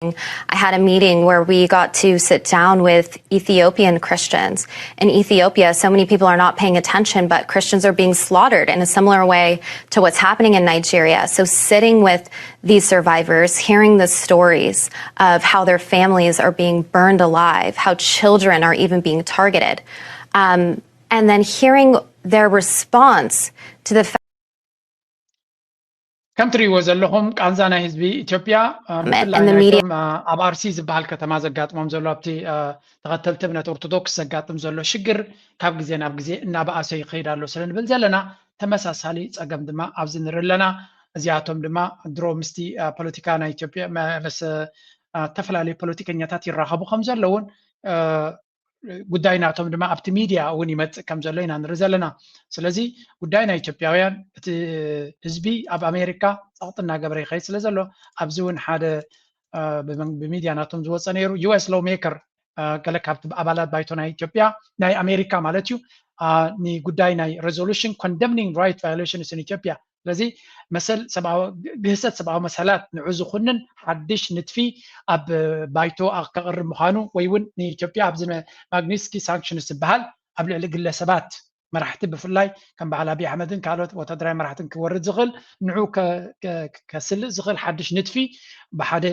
I had a meeting where we got to sit down with Ethiopian Christians. In Ethiopia, so many people are not paying attention, but Christians are being slaughtered in a similar way to what's happening in Nigeria. So, sitting with these survivors, hearing the stories of how their families are being burned alive, how children are even being targeted, um, and then hearing their response to the fact ከም ትርእይዎ ዘለኹም ቃንዛ ናይ ህዝቢ ኢትዮጵያ ብፍላይ ናይቶም ኣብ ኣርሲ ዝበሃል ከተማ ዘጋጥሞም ዘሎ ኣብቲ ተኸተልቲ እምነት ኦርቶዶክስ ዘጋጥም ዘሎ ሽግር ካብ ግዜ ናብ ግዜ እናበኣሰ ይኸይድ ኣሎ ስለ ንብል ዘለና ተመሳሳሊ ፀገም ድማ ኣብዚ ንርኢ ኣለና። እዚኣቶም ድማ ድሮ ምስቲ ፖለቲካ ናይ ኢትዮጵያ ምስ ዝተፈላለዩ ፖለቲከኛታት ይራኸቡ ከም ዘለውን ጉዳይ ናቶም ድማ ኣብቲ ሚድያ እውን ይመፅእ ከም ዘሎ ኢና ንርኢ ዘለና። ስለዚ ጉዳይ ናይ ኢትዮጵያውያን እቲ ህዝቢ ኣብ ኣሜሪካ ፀቕጢ እናገበረ ይኸይድ ስለ ዘሎ ኣብዚ እውን ሓደ ብሚድያ ናቶም ዝወፀ ነይሩ ዩ ኤስ ሎው ሜከር ገለ ካብቲ ኣባላት ባይቶ ናይ ኢትዮጵያ ናይ ኣሜሪካ ማለት እዩ ንጉዳይ ናይ resolution condemning right violations in ኢትዮጵያ ስለዚ መሰል ግህሰት ሰብኣዊ መሰላት ንዑ ዝኹንን ሓድሽ ንጥፊ ኣብ ባይቶ ከቕርብ ምዃኑ ወይ እውን ንኢትዮጵያ ኣብዚ ማግኒስኪ ሳንክሽንስ ዝበሃል ኣብ ልዕሊ ግለሰባት መራሕቲ ብፍላይ ከም በዓል ኣብይ ኣሕመድን ካልኦት ወታደራዊ መራሕትን ክወርድ ዝኽእል ንዑ ከስልእ ዝኽእል ሓድሽ ንጥፊ ብሓደ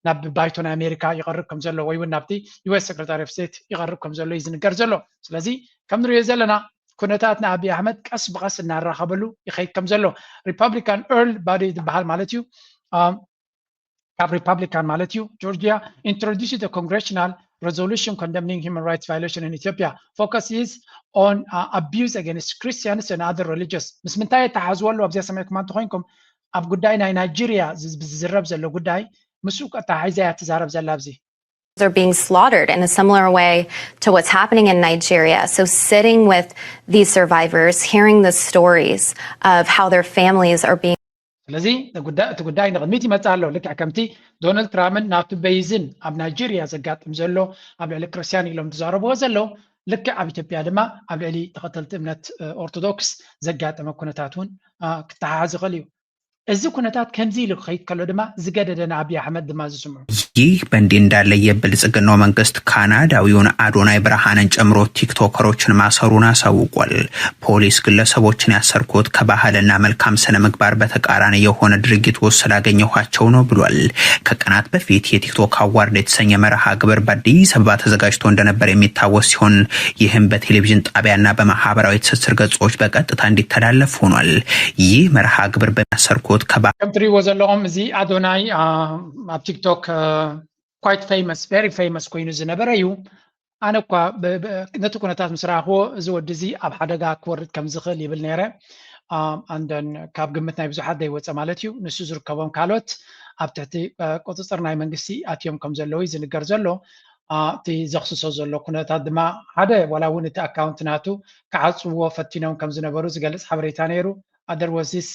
ናብ ባይቶ ናይ ኣሜሪካ ይቐርብ ከም ዘሎ ወይ እውን ናብቲ ዩ ኤስ ሴክሬታሪ ኦፍ ስቴት ይቐርብ ከም ዘሎ እዩ ዝንገር ዘሎ። ስለዚ ከም ንሪኦ ዘለና ኩነታት ንኣብይ ኣሕመድ ቀስ ብቐስ እናራኸበሉ ይኸይድ ከም ዘሎ ሪፐብሊካን ኤርል ባዲ ዝበሃል ማለት እዩ ካብ ሪፐብሊካን ማለት እዩ ጆርጂያ introduced a congressional resolution condemning human rights violation in Ethiopia focus is on uh, abuse against Christians and other religious ምስ ምንታይ የተሓዝወሉ ኣብዚኣ ሰማይኩም እንተኮይንኩም ኣብ ጉዳይ ናይ ናይጄሪያ ዝዝረብ ዘሎ ጉዳይ ምስኡ ቀጣሒዛ እያ ትዛረብ ዘላ ኣብዚ are being slaughtered in a similar way to what's happening in Nigeria. So, sitting with these survivors, hearing the stories of how their families are being ስለዚ እቲ ጉዳይ ንቕድሚት ይመፅእ ኣሎ ልክዕ ከምቲ ዶናልድ ትራምፕን ናቱ በይዝን ኣብ ናይጄሪያ ዘጋጥም ዘሎ ኣብ ልዕሊ ክርስትያን ኢሎም ዝዛረብዎ ዘለዉ ልክዕ ኣብ ኢትዮጵያ ድማ ኣብ ልዕሊ ተኸተልቲ እምነት ኦርቶዶክስ ዘጋጠመ ኩነታት እውን ክተሓሓዝ ይኽእል እዩ። እዚ ኩነታት ከምዚ ኢሉ ክኸይድ ከሎ ድማ ዝገደደ ንኣብይ ኣሕመድ ድማ ዝስምዑ። ይህ በእንዲህ እንዳለ የብልጽግናው መንግስት ካናዳዊውን አዶናይ ብርሃንን ጨምሮ ቲክቶከሮችን ማሰሩን አሳውቋል። ፖሊስ ግለሰቦችን ያሰርኩት ከባህልና መልካም ስነ ምግባር በተቃራኒ የሆነ ድርጊት ውስጥ ስላገኘኋቸው ነው ብሏል። ከቀናት በፊት የቲክቶክ አዋርድ የተሰኘ መርሃ ግብር በአዲስ አበባ ተዘጋጅቶ እንደነበር የሚታወስ ሲሆን ይህም በቴሌቪዥን ጣቢያና በማህበራዊ ትስስር ገጾች በቀጥታ እንዲተላለፍ ሆኗል። ይህ መርሃ ግብር በሚያሰርኩት ከባ ከም ትሪእዎ ዘለኹም እዚ ኣዶናይ ኣብ ቲክቶክ quite famous very famous ኮይኑ ዝነበረ እዩ። ኣነ እኳ ነቲ ኩነታት ምስ ረኣኽዎ እዚ ወዲ እዚ ኣብ ሓደጋ ክወርድ ከም ዝኽእል ይብል ነይረ። ኣንደን ካብ ግምት ናይ ብዙሓት ዘይወፀ ማለት እዩ። ንሱ ዝርከቦም ካልኦት ኣብ ትሕቲ ቁፅፅር ናይ መንግስቲ ኣትዮም ከም ዘለዉ እዩ ዝንገር ዘሎ። እቲ ዘኽስሶ ዘሎ ኩነታት ድማ ሓደ ዋላ እውን እቲ ኣካውንት ናቱ ክዓፅዎ ፈቲኖም ከም ዝነበሩ ዝገልፅ ሓበሬታ ነይሩ። ኣደርወሲስ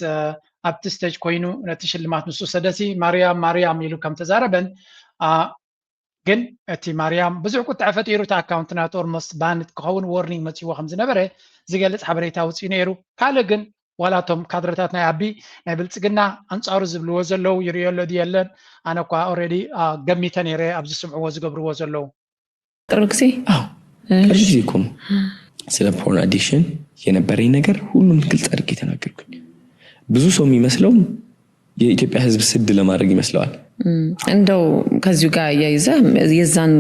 ኣብቲ ስቴጅ ኮይኑ ነቲ ሽልማት ምስ ወሰደሲ ማርያም ማርያም ኢሉ ከም ተዛረበን ግን እቲ ማርያም ብዙሕ ቁጥዐ ፈጢሩ እቲ ኣካውንት ናቱ ኦልሞስት ባንድ ክኸውን ዎርኒንግ መፅዎ ከም ዝነበረ ዝገልፅ ሓበሬታ ውፅኡ ነይሩ። ካልእ ግን ዋላ እቶም ካድረታት ናይ ኣቢ ናይ ብልፅግና ኣንፃሩ ዝብልዎ ዘለዉ ይርእዮ ኣሎ ድዩ የለን? ኣነ እኳ ኦልሬዲ ገሚተ ነይረ ኣብ ዝስምዕዎ ዝገብርዎ ዘለዉ። ቅርብ ግዜ አዎ ቅርብ ጊዜ እኮ ነው። ስለ ፖርን አዲክሽን የነበረኝ ነገር ሁሉም ግልጽ አድርጌ ተናገርኩኝ። ብዙ ሰው የሚመስለው የኢትዮጵያ ሕዝብ ስድ ለማድረግ ይመስለዋል። እንደው ከዚሁ ጋር አያይዘ የዛን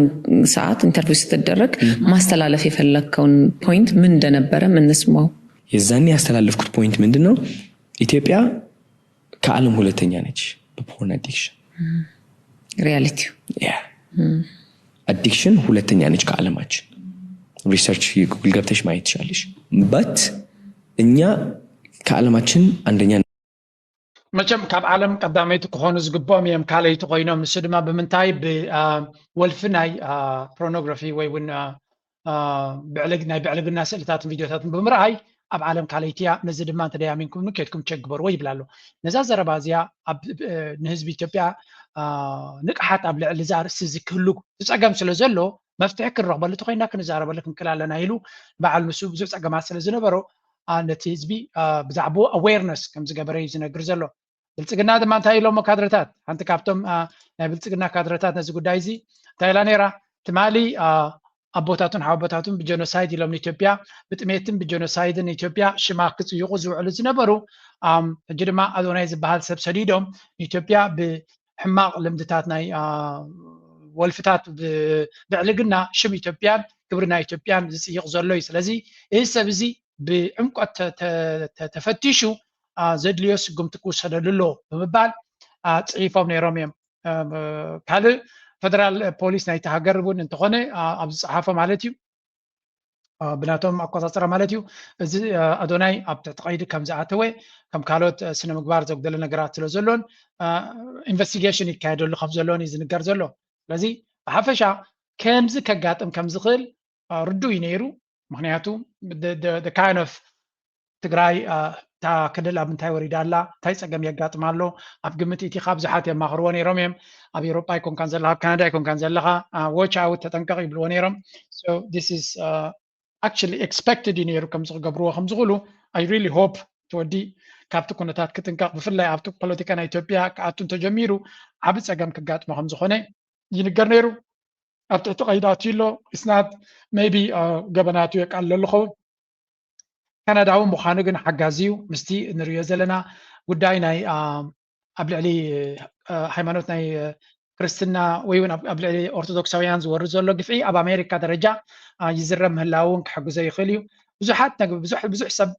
ሰዓት ኢንተርቪው ስትደረግ ማስተላለፍ የፈለግከውን ፖይንት ምን እንደነበረ ምን እንስማው። የዛኔ ያስተላለፍኩት ፖይንት ምንድን ነው? ኢትዮጵያ ከዓለም ሁለተኛ ነች በፖርን አዲክሽን። ሪያሊቲ አዲክሽን ሁለተኛ ነች ከዓለማችን። ሪሰርች ጉግል ገብተሽ ማየት ትችላለሽ። በት እኛ ከዓለማችን አንደኛ መቸም ካብ ዓለም ቀዳመይቲ ክኾኑ ዝግብኦም እዮም ካልኣይቲ ኮይኖም። ንሱ ድማ ብምንታይ? ብወልፊ ናይ ፖርኖግራፊ ወይ እውን ናይ ብዕልግና ስእልታትን ቪድዮታትን ብምርኣይ ኣብ ዓለም ካልኣይቲ እያ። ነዚ ድማ እንተደያሚንኩም ኬድኩም ቸክ ግበርዎ ይብል ኣሎ። ነዛ ዘረባ እዚኣ ንህዝቢ ኢትዮጵያ ንቕሓት ኣብ ልዕሊ እዚ ኣርእስቲ እዚ ክህሉ ዝፀገም ስለ ዘሎ መፍትሒ ክንረኽበሉ ተኮይና ክንዛረበሉ ክንክእል ኣለና ኢሉ በዓል ንሱ ብዙሕ ፀገማት ስለ ዝነበሮ ነቲ ህዝቢ ብዛዕባኡ ኣዌርነስ ከም ዝገበረ እዩ ዝነግር ዘሎ። ብልፅግና ድማ እንታይ ኢሎሞ ካድረታት? ሓንቲ ካብቶም ናይ ብልፅግና ካድረታት ነዚ ጉዳይ እዚ እንታይ ኢላ ነይራ? ትማሊ ኣቦታቱን ሓወቦታቱን ብጀኖሳይድ ኢሎም ንኢትዮጵያ ብጥሜትን ብጀኖሳይድን ኢትዮጵያ ሽማ ክፅይቑ ዝውዕሉ ዝነበሩ ሕጂ ድማ ኣዶናይ ዝበሃል ሰብ ሰዲዶም ንኢትዮጵያ ብሕማቕ ልምድታት ናይ ወልፍታት ብዕልግና ሽም ኢትዮጵያን ክብሪ ናይ ኢትዮጵያን ዝፅይቕ ዘሎ እዩ። ስለዚ እዚ ሰብ እዚ ብዕምቆት ተፈቲሹ ዘድልዮ ስጉምቲ ክውሰደሉ ኣሎ ብምባል ፅሒፎም ነይሮም እዮም። ካልእ ፈደራል ፖሊስ ናይቲ ሃገር እውን እንተኾነ ኣብ ዝፀሓፎ ማለት እዩ ብናቶም ኣቆፃፅራ ማለት እዩ እዚ ኣዶናይ ኣብ ትሕቲ ቀይዲ ከም ዝኣተወ ከም ካልኦት ስነ ምግባር ዘጉደለ ነገራት ስለ ዘሎን ኢንቨስቲጌሽን ይካየደሉ ከም ዘሎን እዩ ዝንገር ዘሎ። ስለዚ ብሓፈሻ ከምዚ ከጋጥም ከም ዝኽእል ርዱእ እዩ ነይሩ። ምክንያቱ kind of ትግራይ እታ ክልል ኣብ ምንታይ ወሪዳ ኣላ፣ እንታይ ፀገም የጋጥማ ኣሎ ኣብ ግምት ኢቲኻ ብዙሓት የማኽርዎ ነይሮም እዮም። ኣብ ኤውሮጳ ኣይኮንካን ዘለኻ ኣብ ካናዳ ኣይኮንካን ዘለኻ watch out ተጠንቀቕ ይብልዎ ነይሮም። So this is actually expected እዩ ነይሩ ከምዚ ክገብርዎ ከም ዝኽእሉ። I really hope እቲ ወዲ ካብቲ ኩነታት ክጥንቀቕ ብፍላይ ኣብቲ ፖለቲካ ናይ ኢትዮጵያ ክኣቱ እንተጀሚሩ ዓቢ ፀገም ክጋጥሞ ከም ዝኾነ ይንገር ነይሩ። ኣብ ትሕቲ ቀይዲ ኣትዩ ኣሎ። It's not maybe ገበናቱ የቃልለሉ ኸውን። ካናዳዊ ምዃኑ ግን ሓጋዚ እዩ። ምስቲ ንሪኦ ዘለና ጉዳይ ናይ ኣብ ልዕሊ ሃይማኖት ናይ ክርስትና ወይ እውን ኣብ ልዕሊ ኦርቶዶክሳውያን ዝወርድ ዘሎ ግፍዒ ኣብ ኣሜሪካ ደረጃ ይዝረብ ምህላው እውን ክሕግዞ ይኽእል እዩ። ብዙሓት ብዙሕ ሰብ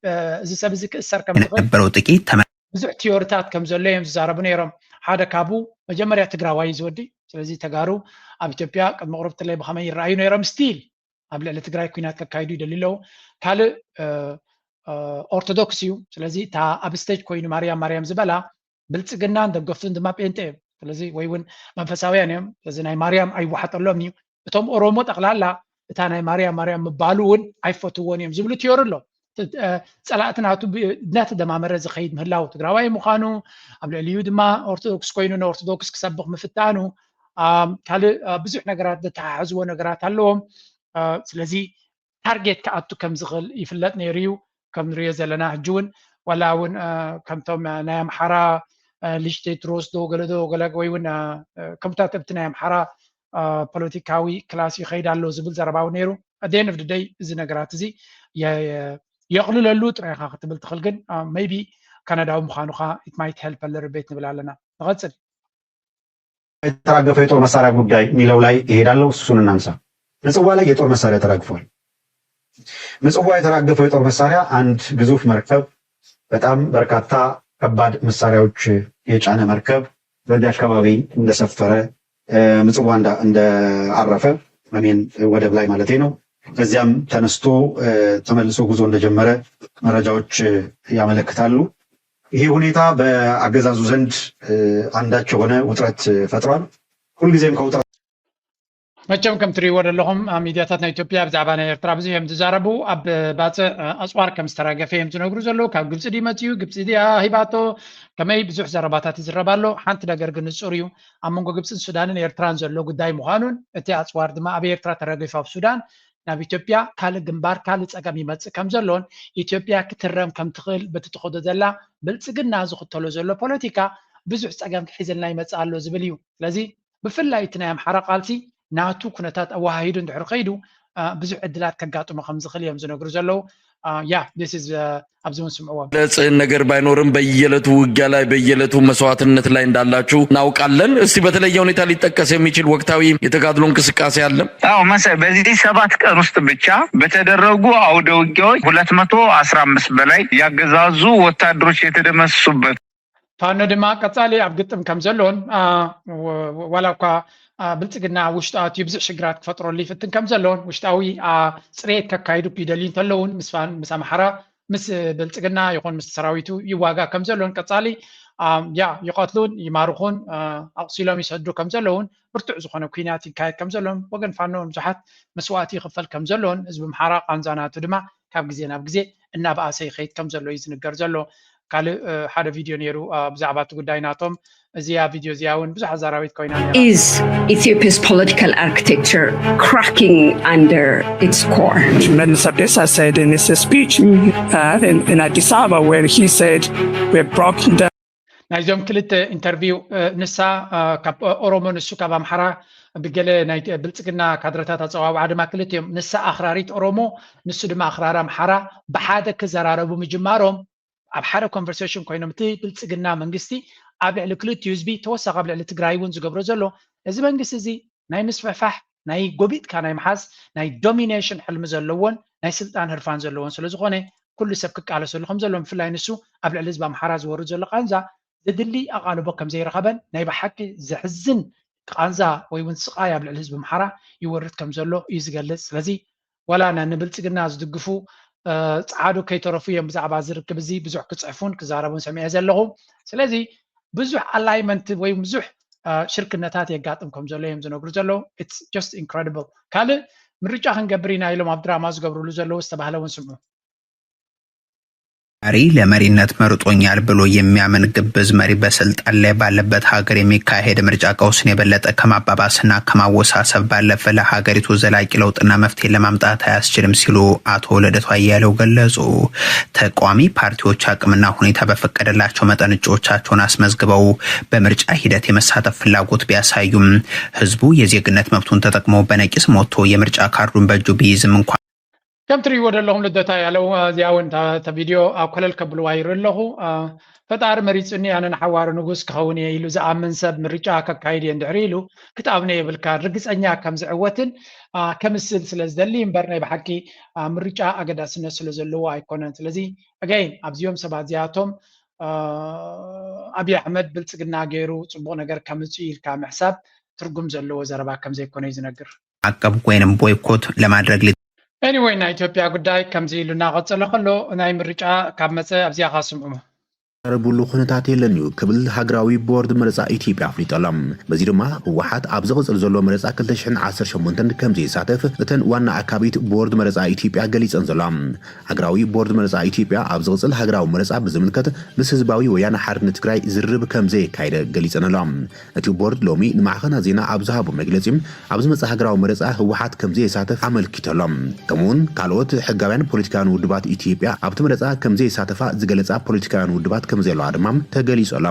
እዚ ሰብ እዚ ክእሰር ከም ዝኽእል ነበረው ጥቂት ብዙሕ ቲዮሪታት ከም ዘሎ እዮም ዝዛረቡ ነይሮም። ሓደ ካብኡ መጀመርያ ትግራዋይ እዩ ዝወዲ። ስለዚ ተጋሩ ኣብ ኢትዮጵያ ቅድሚ ቁሩብ ትለይ ብኸመይ ይረኣዩ ነይሮም? ስቲል ኣብ ልዕሊ ትግራይ ኩናት ከካይዱ ይደልዩ ኣለዉ። ካልእ ኦርቶዶክስ እዩ። ስለዚ እታ ኣብ ስቴጅ ኮይኑ ማርያም ማርያም ዝበላ ብልፅግናን ደገፍቱን ድማ ጴንጤ እዮም። ስለዚ ወይ እውን መንፈሳውያን እዮም። ስለዚ ናይ ማርያም ኣይወሓጠሎም እዩ። እቶም ኦሮሞ ጠቕላላ እታ ናይ ማርያም ማርያም ምባሉ እውን ኣይፈትዎን እዮም ዝብሉ ቲዮሪ ኣሎ። ፀላእቲ ናቱ እናተደማመረ ዝኸይድ ምህላው ትግራዋይ ምዃኑ ኣብ ልዕሊኡ ድማ ኦርቶዶክስ ኮይኑ ንኦርቶዶክስ ክሰብኽ ምፍታኑ ካልእ ብዙሕ ነገራት ዘተሓሕዝዎ ነገራት ኣለዎም። ስለዚ ታርጌት ክኣቱ ከም ዝኽእል ይፍለጥ ነይሩ እዩ። ከም ንሪኦ ዘለና ሕጂ እውን ዋላ እውን ከምቶም ናይ ኣምሓራ ሊጅቴትሮስ ዶ ገለዶ ገለ ወይ እውን ከምታት ኣብቲ ናይ ኣምሓራ ፖለቲካዊ ክላስ ይኸይድ ኣሎ ዝብል ዘረባዊ ነይሩ። ኣደን ፍ ደይ እዚ ነገራት እዚ የቕልለሉ ጥራይካ ክትብል ትኽእል ግን ሜቢ ካናዳዊ ምዃኑካ it might help a little bit ንብል ኣለና። ንቐፅል። የተራገፈው የጦር መሳሪያ ጉዳይ የሚለው ላይ እሄዳለሁ። እሱን እናንሳ። ምጽዋ ላይ የጦር መሳሪያ ተራግፏል። ምጽዋ የተራገፈው የጦር መሳሪያ አንድ ግዙፍ መርከብ፣ በጣም በርካታ ከባድ መሳሪያዎች የጫነ መርከብ በዚህ አካባቢ እንደሰፈረ ምጽዋ እንዳረፈ አሜን ወደብ ላይ ማለት ነው። ከዚያም ተነስቶ ተመልሶ ጉዞ እንደጀመረ መረጃዎች ያመለክታሉ። ይህ ሁኔታ በአገዛዙ ዘንድ አንዳች የሆነ ውጥረት ፈጥሯል። ሁልጊዜም ከውጥረት መቸም ከም ትሪእዎ ዘለኹም ሚዲያታት ናይ ኢትዮጵያ ብዛዕባ ናይ ኤርትራ ብዙሕ እዮም ዝዛረቡ። ኣብ ባፅዕ ኣፅዋር ከም ዝተራገፈ እዮም ዝነግሩ ዘለዉ። ካብ ግብፂ ድዩ መፅዩ? ግብፂ ድያ ሂባቶ? ከመይ ብዙሕ ዘረባታት ይዝረብ ኣሎ። ሓንቲ ነገር ግን ንፁር እዩ። ኣብ መንጎ ግብፅን ሱዳንን ኤርትራን ዘሎ ጉዳይ ምዃኑን እቲ ኣፅዋር ድማ ኣብ ኤርትራ ተረጊፉ ኣብ ሱዳን ናብ ኢትዮጵያ ካልእ ግንባር ካልእ ፀገም ይመፅእ ከም ዘሎን ኢትዮጵያ ክትረም ከም ትኽእል በቲ ትኸዶ ዘላ ብልፅግና ዝኽተሎ ዘሎ ፖለቲካ ብዙሕ ፀገም ክሒዘልና ይመፅእ ኣሎ ዝብል እዩ። ስለዚ ብፍላይ እቲ ናይ ኣምሓራ ቃልሲ ናቱ ኩነታት ኣወሃሂዱ እንድሕር ከይዱ ብዙሕ ዕድላት ከጋጥሞ ከም ዝኽእል እዮም ዝነግሩ ዘለዉ። ያ this is ኣብዚ እውን ስምዕዎም። ግልጽ ነገር ባይኖርም በየዕለቱ ውጊያ ላይ በየዕለቱ መስዋዕትነት ላይ እንዳላችሁ እናውቃለን። እስቲ በተለየ ሁኔታ ሊጠቀስ የሚችል ወቅታዊ የተጋድሎ እንቅስቃሴ አለ? አዎ መሰ በዚህ ሰባት ቀን ውስጥ ብቻ በተደረጉ አውደ ውጊያዎች ሁለት መቶ አስራ አምስት በላይ ያገዛዙ ወታደሮች የተደመሰሱበት ፋኖ ድማ ቀጻሊ ኣብ ግጥም ከም ዘሎን ዋላ እኳ ብልጽግና ውሽጡ ኣትዩ ብዙሕ ሽግራት ክፈጥረሉ ይፍትን ከም ዘሎን ውሽጣዊ ፅሬት ከካይዱ ይደልዩ እንተለውን ምስ ኣምሓራ ምስ ብልጽግና ይኹን ምስ ሰራዊቱ ይዋጋ ከም ዘሎን ቀጻሊ ያ ይቐትሉን ይማርኹን ኣቕሲሎም ይሰዱ ከም ዘለውን ብርቱዕ ዝኾነ ኩናት ይካየድ ከም ዘሎን ወገን ፋኖ ብዙሓት መስዋእቲ ይኽፈል ከም ዘሎን ህዝቢ ኣምሓራ ቃንዛ ናቱ ድማ ካብ ግዜ ናብ ግዜ እናበኣሰ ይኸይድ ከም ዘሎ እዩ ዝንገር ዘሎ። ካልእ ሓደ ቪድዮ ነይሩ ብዛዕባ እቲ ጉዳይ ናቶም። እዚኣ ቪድዮ እዚኣ እውን ብዙሕ ኣዛራቢት ኮይና ነይራ። Is Ethiopia's political architecture cracking under its core? Shimellis Abdiisa said in his speech uh, in, in Addis Ababa where he said we're broken down. ናይዞም ክልተ ኢንተርቪው ንሳ ካብ ኦሮሞ ንሱ ካብ ኣምሓራ ብገለ ናይ ብልፅግና ካድረታት ኣፀዋውዓ ድማ ክልቲኦም ንሳ ኣኽራሪት ኦሮሞ ንሱ ድማ ኣኽራሪ ኣምሓራ ብሓደ ክዘራረቡ ምጅማሮም ኣብ ሓደ ኮንቨርሴሽን ኮይኖም እቲ ብልፅግና መንግስቲ ኣብ ልዕሊ ክልቲኡ ህዝቢ ተወሳኺ ኣብ ልዕሊ ትግራይ እውን ዝገብሮ ዘሎ እዚ መንግስቲ እዚ ናይ ምስፍሕፋሕ ናይ ጎቢጥካ ናይ ምሓዝ ናይ ዶሚኔሽን ሕልሚ ዘለዎን ናይ ስልጣን ህርፋን ዘለዎን ስለዝኾነ ኩሉ ሰብ ክቃለሰሉ ከም ዘሎ ብፍላይ ንሱ ኣብ ልዕሊ ህዝቢ ኣምሓራ ዝወርድ ዘሎ ቃንዛ ዘድሊ ኣቓልቦ ከም ዘይረኸበን ናይ ብሓቂ ዘሕዝን ቃንዛ ወይ እውን ስቓይ ኣብ ልዕሊ ህዝቢ ኣምሓራ ይወርድ ከም ዘሎ እዩ ዝገልፅ። ስለዚ ዋላ ንብልፅግና ዝድግፉ ፀዓዱ ከይተረፉ እዮም ብዛዕባ እዚ ርክብ እዚ ብዙሕ ክፅሕፉን ክዛረቡን ሰሚዐ ዘለኹ። ስለዚ ብዙሕ ኣላይመንት ወይ ብዙሕ ሽርክነታት የጋጥም ከም ዘሎ እዮም ዝነግሩ ዘለዉ። It's just incredible። ካልእ ምርጫ ክንገብር ኢና ኢሎም ኣብ ድራማ ዝገብርሉ ዘለዉ ዝተባህለ እውን ስምዑ። መሪ ለመሪነት መርጦኛል ብሎ የሚያምን ግብዝ መሪ በስልጣን ላይ ባለበት ሀገር የሚካሄድ ምርጫ ቀውስን የበለጠ ከማባባስና ከማወሳሰብ ባለፈ ለሀገሪቱ ዘላቂ ለውጥና መፍትሄ ለማምጣት አያስችልም ሲሉ አቶ ልደቱ አያሌው ገለጹ። ተቃዋሚ ፓርቲዎች አቅምና ሁኔታ በፈቀደላቸው መጠን እጩዎቻቸውን አስመዝግበው በምርጫ ሂደት የመሳተፍ ፍላጎት ቢያሳዩም ህዝቡ የዜግነት መብቱን ተጠቅሞ በነቂስ ወጥቶ የምርጫ ካርዱን በእጁ ቢይዝም እንኳን ከም ትርእይዎ ዘለኹም ልደታ ያለው እዚኣ እውን እታ ቪድዮ ኣብ ኮለል ከብልዋ ይርኢ ኣለኹ። ፈጣሪ መሪፁኒ ኣነ ንሓዋሩ ንጉስ ክኸውን እየ ኢሉ ዝኣምን ሰብ ምርጫ ከካይድ እየ እንድሕር ኢሉ ክትኣምኖ የብልካ። ርግፀኛ ከም ዝዕወትን ከምስል ስለ ዝደሊ እምበር ናይ ብሓቂ ምርጫ ኣገዳስነት ስለ ዘለዎ ኣይኮነን። ስለዚ ኣጋይን ኣብዚኦም ሰባት እዚኣቶም ኣብይ ኣሕመድ ብልፅግና ገይሩ ፅቡቕ ነገር ከምፅእ ኢልካ ምሕሳብ ትርጉም ዘለዎ ዘረባ ከም ዘይኮነ እዩ ዝነግር። ማዕቀብ ወይንም ቦይኮት ለማድረግ Anyway ናይ ኢትዮጵያ ጉዳይ ከምዚ ኢሉ እናቐፀለ ከሎ ናይ ምርጫ ካብ መፀ ኣብዚኣ ካስምዑ። ቀርብሉ ኩነታት የለን እዩ ክብል ሃገራዊ ቦርድ መረፃ ኢትዮጵያ ኣፍሊጡ ኣሎ። በዚ ድማ ህወሓት ኣብ ዝቕፅል ዘሎ መረፃ ክልተ ሽሕን ዓሰርተ ሸሞንተን ከም ዘይሳተፍ እተን ዋና ኣካቢት ቦርድ መረፃ ኢትዮጵያ ገሊፀን ዘሎ። ሃገራዊ ቦርድ መረፃ ኢትዮጵያ ኣብ ዝቕፅል ሃገራዊ መረፃ ብዝምልከት ምስ ህዝባዊ ወያነ ሓርነት ትግራይ ዝርርብ ከም ዘየካየደ ገሊፀን ኣሎ። እቲ ቦርድ ሎሚ ንማዕኸናት ዜና ኣብ ዝሃቦ መግለፂ ኣብ ዝመፅእ ሃገራዊ መረፃ ህወሓት ከም ዘየሳተፍ ኣመልኪቱ ኣሎ። ከምኡ እውን ካልኦት ሕጋውያን ፖለቲካውያን ውድባት ኢትዮጵያ ኣብቲ መረፃ ከም ዘየሳተፋ ዝገለፃ ፖለቲካውያን ውድባት ከም ዘለዋ ድማ ተገሊፁ ኣሎ።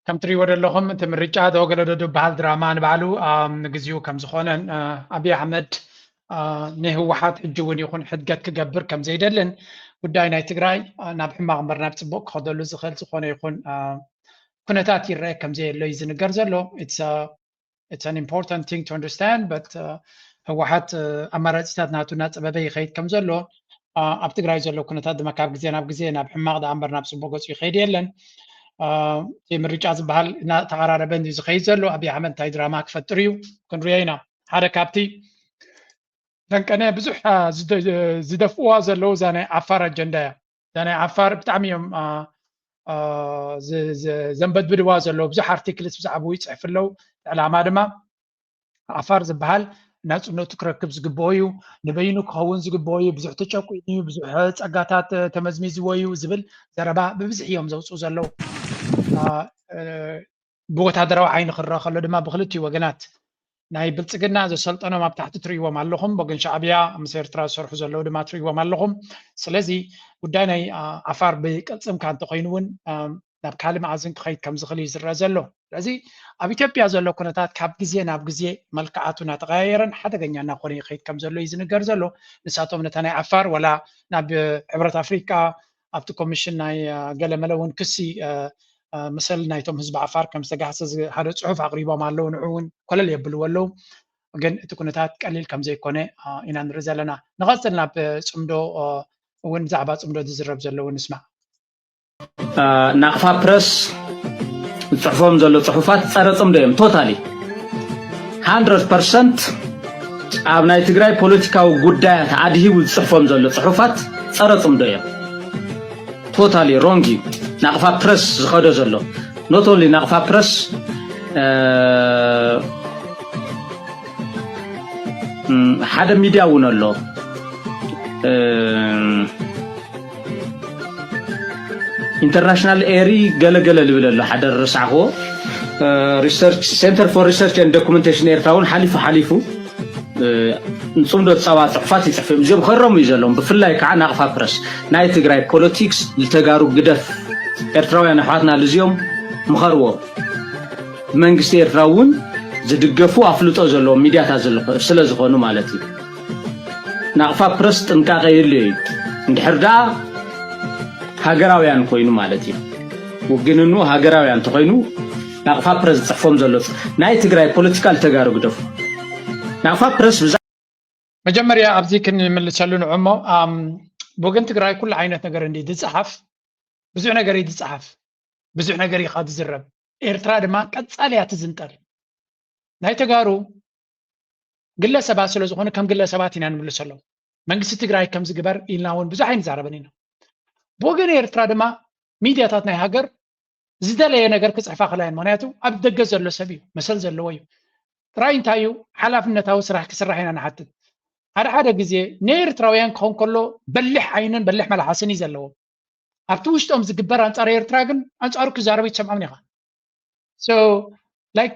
ከም ትሪእዎ ዘለኹም እቲ ምርጫ ዶ ገለ ዶ ዝበሃል ድራማ ንባዕሉ ንግዚኡ ከም ዝኾነን ኣብይ ኣሕመድ ንህወሓት ሕጂ እውን ይኹን ሕድገት ክገብር ከም ዘይደልን ጉዳይ ናይ ትግራይ ናብ ሕማቕ እምበር ናብ ፅቡቕ ክኸደሉ ዝኽእል ዝኾነ ይኹን ኩነታት ይረአ ከም ዘየሎ እዩ ዝንገር ዘሎ። It's an important thing to understand but ህወሓት ኣማራፂታት ናቱ እናፀበበ ይኸይድ ከም ዘሎ ኣብ ትግራይ ዘሎ ኩነታት ድማ ካብ ግዜ ናብ ግዜ ናብ ሕማቕ ደኣ እምበር ናብ ፅቡቕ ገፁ ይኸይድ የለን። እቲ ምርጫ ዝበሃል እናተቐራረበ እንድዩ ዝኸይድ ዘሎ። ኣብይ ኣሕመድ እንታይ ድራማ ክፈጥር እዩ ክንሪኦ ኢና። ሓደ ካብቲ ደንቀነ ብዙሕ ዝደፍእዋ ዘለዉ እዛ ናይ ዓፋር ኣጀንዳ እያ። እዛ ናይ ዓፋር ብጣዕሚ እዮም እ፣ ዝ-፣ ዝ-፣ ዘንበድብድዋ ዘለዉ ብዙሕ ኣርቲክልስ ብዛዕባኡ ይጽሕፉ ኣለዉ። እቲ ዕላማ ድማ ዓፋር ዝበሃል ናጽነቱ ክረክብ ዝግብኦ እዩ፣ ንበይኑ ክኸውን ዝግብኦ እዩ፣ ብዙሕ ተጨቁኑ እዩ፣ ብዙሕ ጸጋታት ተመዝሚዝዎ እዩ ዝብል ዘረባ ብብዝሒ እዮም ዘውጽኡ ዘለዉ። እ፣ እ፣ ብወታደራዊ ዓይኒ ክረአ ከሎ ድማ ብክልቲኡ ወገናት ናይ ብልጽግና ዘሰልጠኖም ኣብ ታሕቲ ትርእይዎም ኣለኹም፣ ወገን ሻዕብያ ምስ ኤርትራ ዝሰርሑ ዘለዉ ድማ ትርእይዎም ኣለኹም። ስለዚ ጉዳይ ናይ፣ እ፣ ዓፋር ብቅልጽምካ እንተኾይኑ እውን፣ እ፣ ናብ ካልእ መኣዝን ክኸይድ ከም ዝኽእል እዩ ዝረአ ዘሎ። ስለዚ ኣብ ኢትዮጵያ ዘሎ ኩነታት ካብ ግዜ ናብ ግዜ መልክዓቱ እናተቐያየረን ሓደገኛ እናኾነ ይኸይድ ከም ዘሎ እዩ ዝንገር ዘሎ። ንሳቶም ነታ ናይ ዓፋር ወላ ናብ ሕብረት ኣፍሪቃ ኣብቲ ኮሚሽን ናይ፣ እ፣ ገለመለ እውን ክሲ፣ እ፣ እ፣ መሰል ናይቶም ህዝቢ ዓፋር ከም ዝተጋህሰ ዝ-፣ ሓደ ጽሑፍ ኣቕሪቦም ኣለዉ። ንዑ እውን ኮለል የብልዎ ኣለዉ። ግን እቲ ኩነታት ቀሊል ከም ዘይኮነ፣ እ፣ ኢና ንርኢ ዘለና። ንቐጽል ናብ ጽምዶ፣ እ፣ እውን ብዛዕባ ጽምዶ ዝዝረብ ዘለዉ ንስማዕ። እ፣ ናቕፋ ፕረስ ዝጽሕፎም ዘሎ ጽሑፋት ጸረ ጽምዶ እዮም። ቶታሊ፣ ሃንድረድ ፐርሰንት ኣብ ናይ ትግራይ ፖለቲካዊ ጉዳያት ኣድሂቡ ዝጽሕፎም ዘሎ ጽሑፋት ጸረ ጽምዶ እዮም። ቶታሊ ሮንግ እዩ ናቕፋ ፕረስ ዝኸዶ ዘሎ። ኖት ኦንሊ ናቕፋ ፕረስ፣ እ፣ እም፣ ሓደ ሚድያ እውን ኣሎ። እ፣ ኢንተርናሽናል ኤሪ ገለገለ ልብል ኣሎ፣ ሓደ ረሳዕኽዎ። እ፣ ሪሰርች፣ ሴንተር ፎር ሪሰርች ኤንድ ዶኩመንቴሽን ኤርትራ እውን ሓሊፉ ሓሊፉ፣ እ፣ ንጽምዶ ዝጻባ ጽሑፋት ይጽሕፉ እዮም። እዚኦም ከረሙ እዩ ዘለዎም። ብፍላይ ከዓ ናቕፋ ፕረስ፣ ናይ ትግራይ ፖለቲክስ ልተጋሩ ግደፍ፣ ኤርትራውያን ኣሕዋትና ልዝዮም ምኸርዎም። ብመንግስቲ ኤርትራ እውን ዝድገፉ ኣፍልጦ ዘለዎም ሚድያታት ዝልኾ-፣ ስለ ዝኾኑ ማለት እዩ። ናቕፋ ፕረስ ጥንቃቐ የድልዮ እዩ። እንድሕር ደኣ ሃገራውያን ኮይኑ ማለት እዩ። ውግንኑ ሃገራውያን እንተኾይኑ ናቕፋ ፕረስ ዝጽሕፎም ዘሎ ጽ-፣ ናይ ትግራይ ፖለቲካ ልተጋሩ ግደፉ። ናቕፋ ፕረስ ብዛ- መጀመርያ ኣብዚ ክንምልሰሉ ንዑ እሞ፣ ኣም፣ ብወገን ትግራይ ኩሉ ዓይነት ነገር እንዲ ዝጸሓፍ፣ ብዙሕ ነገር እዩ ዝጸሓፍ፣ ብዙሕ ነገር እዩ ካብ ዝዝረብ። ኤርትራ ድማ ቀጻሊ እያ ትዝንጠል። ናይ ተጋሩ ግለሰባት ስለ ዝኾኑ ከም ግለሰባት ኢና ንምልሰሎም። መንግስቲ ትግራይ ከም ዝግበር ኢልና እውን ብዙሕ ኣይንዛረብን ኢና። ብወገን ኤርትራ ድማ ሚድያታት ናይ ሃገር ዝደለየ ነገር ክጽሕፋ ክእላ እየን። ምኽንያቱ ኣብ ደገ ዘሎ ሰብ እዩ፣ መሰል ዘለዎ እዩ። ጥራይ እንታይ እዩ ሓላፍነታዊ ስራሕ ክስራሕ ኢና ንሓትት። ሓደ ሓደ ግዜ ንኤርትራውያን ክኸውን ከሎ በሊሕ ዓይንን በሊሕ መልሓስን እዩ ዘለዎም። ኣብቲ ውሽጦም ዝግበር ኣንጻር ኤርትራ ግን ኣንጻሩ ክዛረቡ ይትሰምዖም ኢኻ። So, like,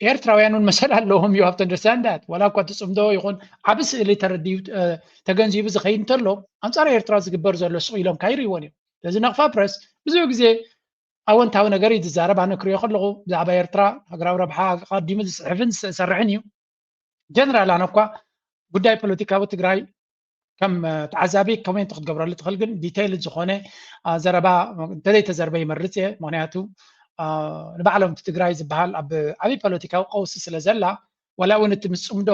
ኤርትራውያን እውን መሰል ኣለዎም፣ you have to understand that። ዋላ እኳ እቲ ጽምዶ ይኹን ዓቢ ስእሊ ተረዲኡ፣ እ፣ ተገንዚቡ ዝኸይድ እንተሎ፣ ኣንጻር ኤርትራ ዝግበር ዘሎ ስቕ ኢሎም ካይርእይዎን እዮም። ስለዚ ናቕፋ ፕረስ ብዙሕ ግዜ ኣወንታዊ ነገር እዩ ዝዛረብ። ኣነ ክሪኦ ከለኹ ብዛዕባ ኤርትራ ሃገራዊ ረብሓ ኣቐዲሙ ዝጽሕፍን ዝሰርሕን እዩ። ጀነራል ኣነ እኳ ጉዳይ ፖለቲካዊ ትግራይ ከም፣ እ፣ ተዓዛቢ ኮሜንት ክትገብረሉ ትኽእል፣ ግን ዲቴይል ዝኾነ፣ እ፣ ዘረባ እንተዘይተዘርበ ይመርጽ እየ። ምኽንያቱ፣ እ፣ ንባዕሎም እቲ ትግራይ ዝበሃል ኣብ ዓብዪ ፖለቲካዊ ቀውሲ ስለ ዘላ፣ ዋላ እውን እቲ ምስ ጽምዶ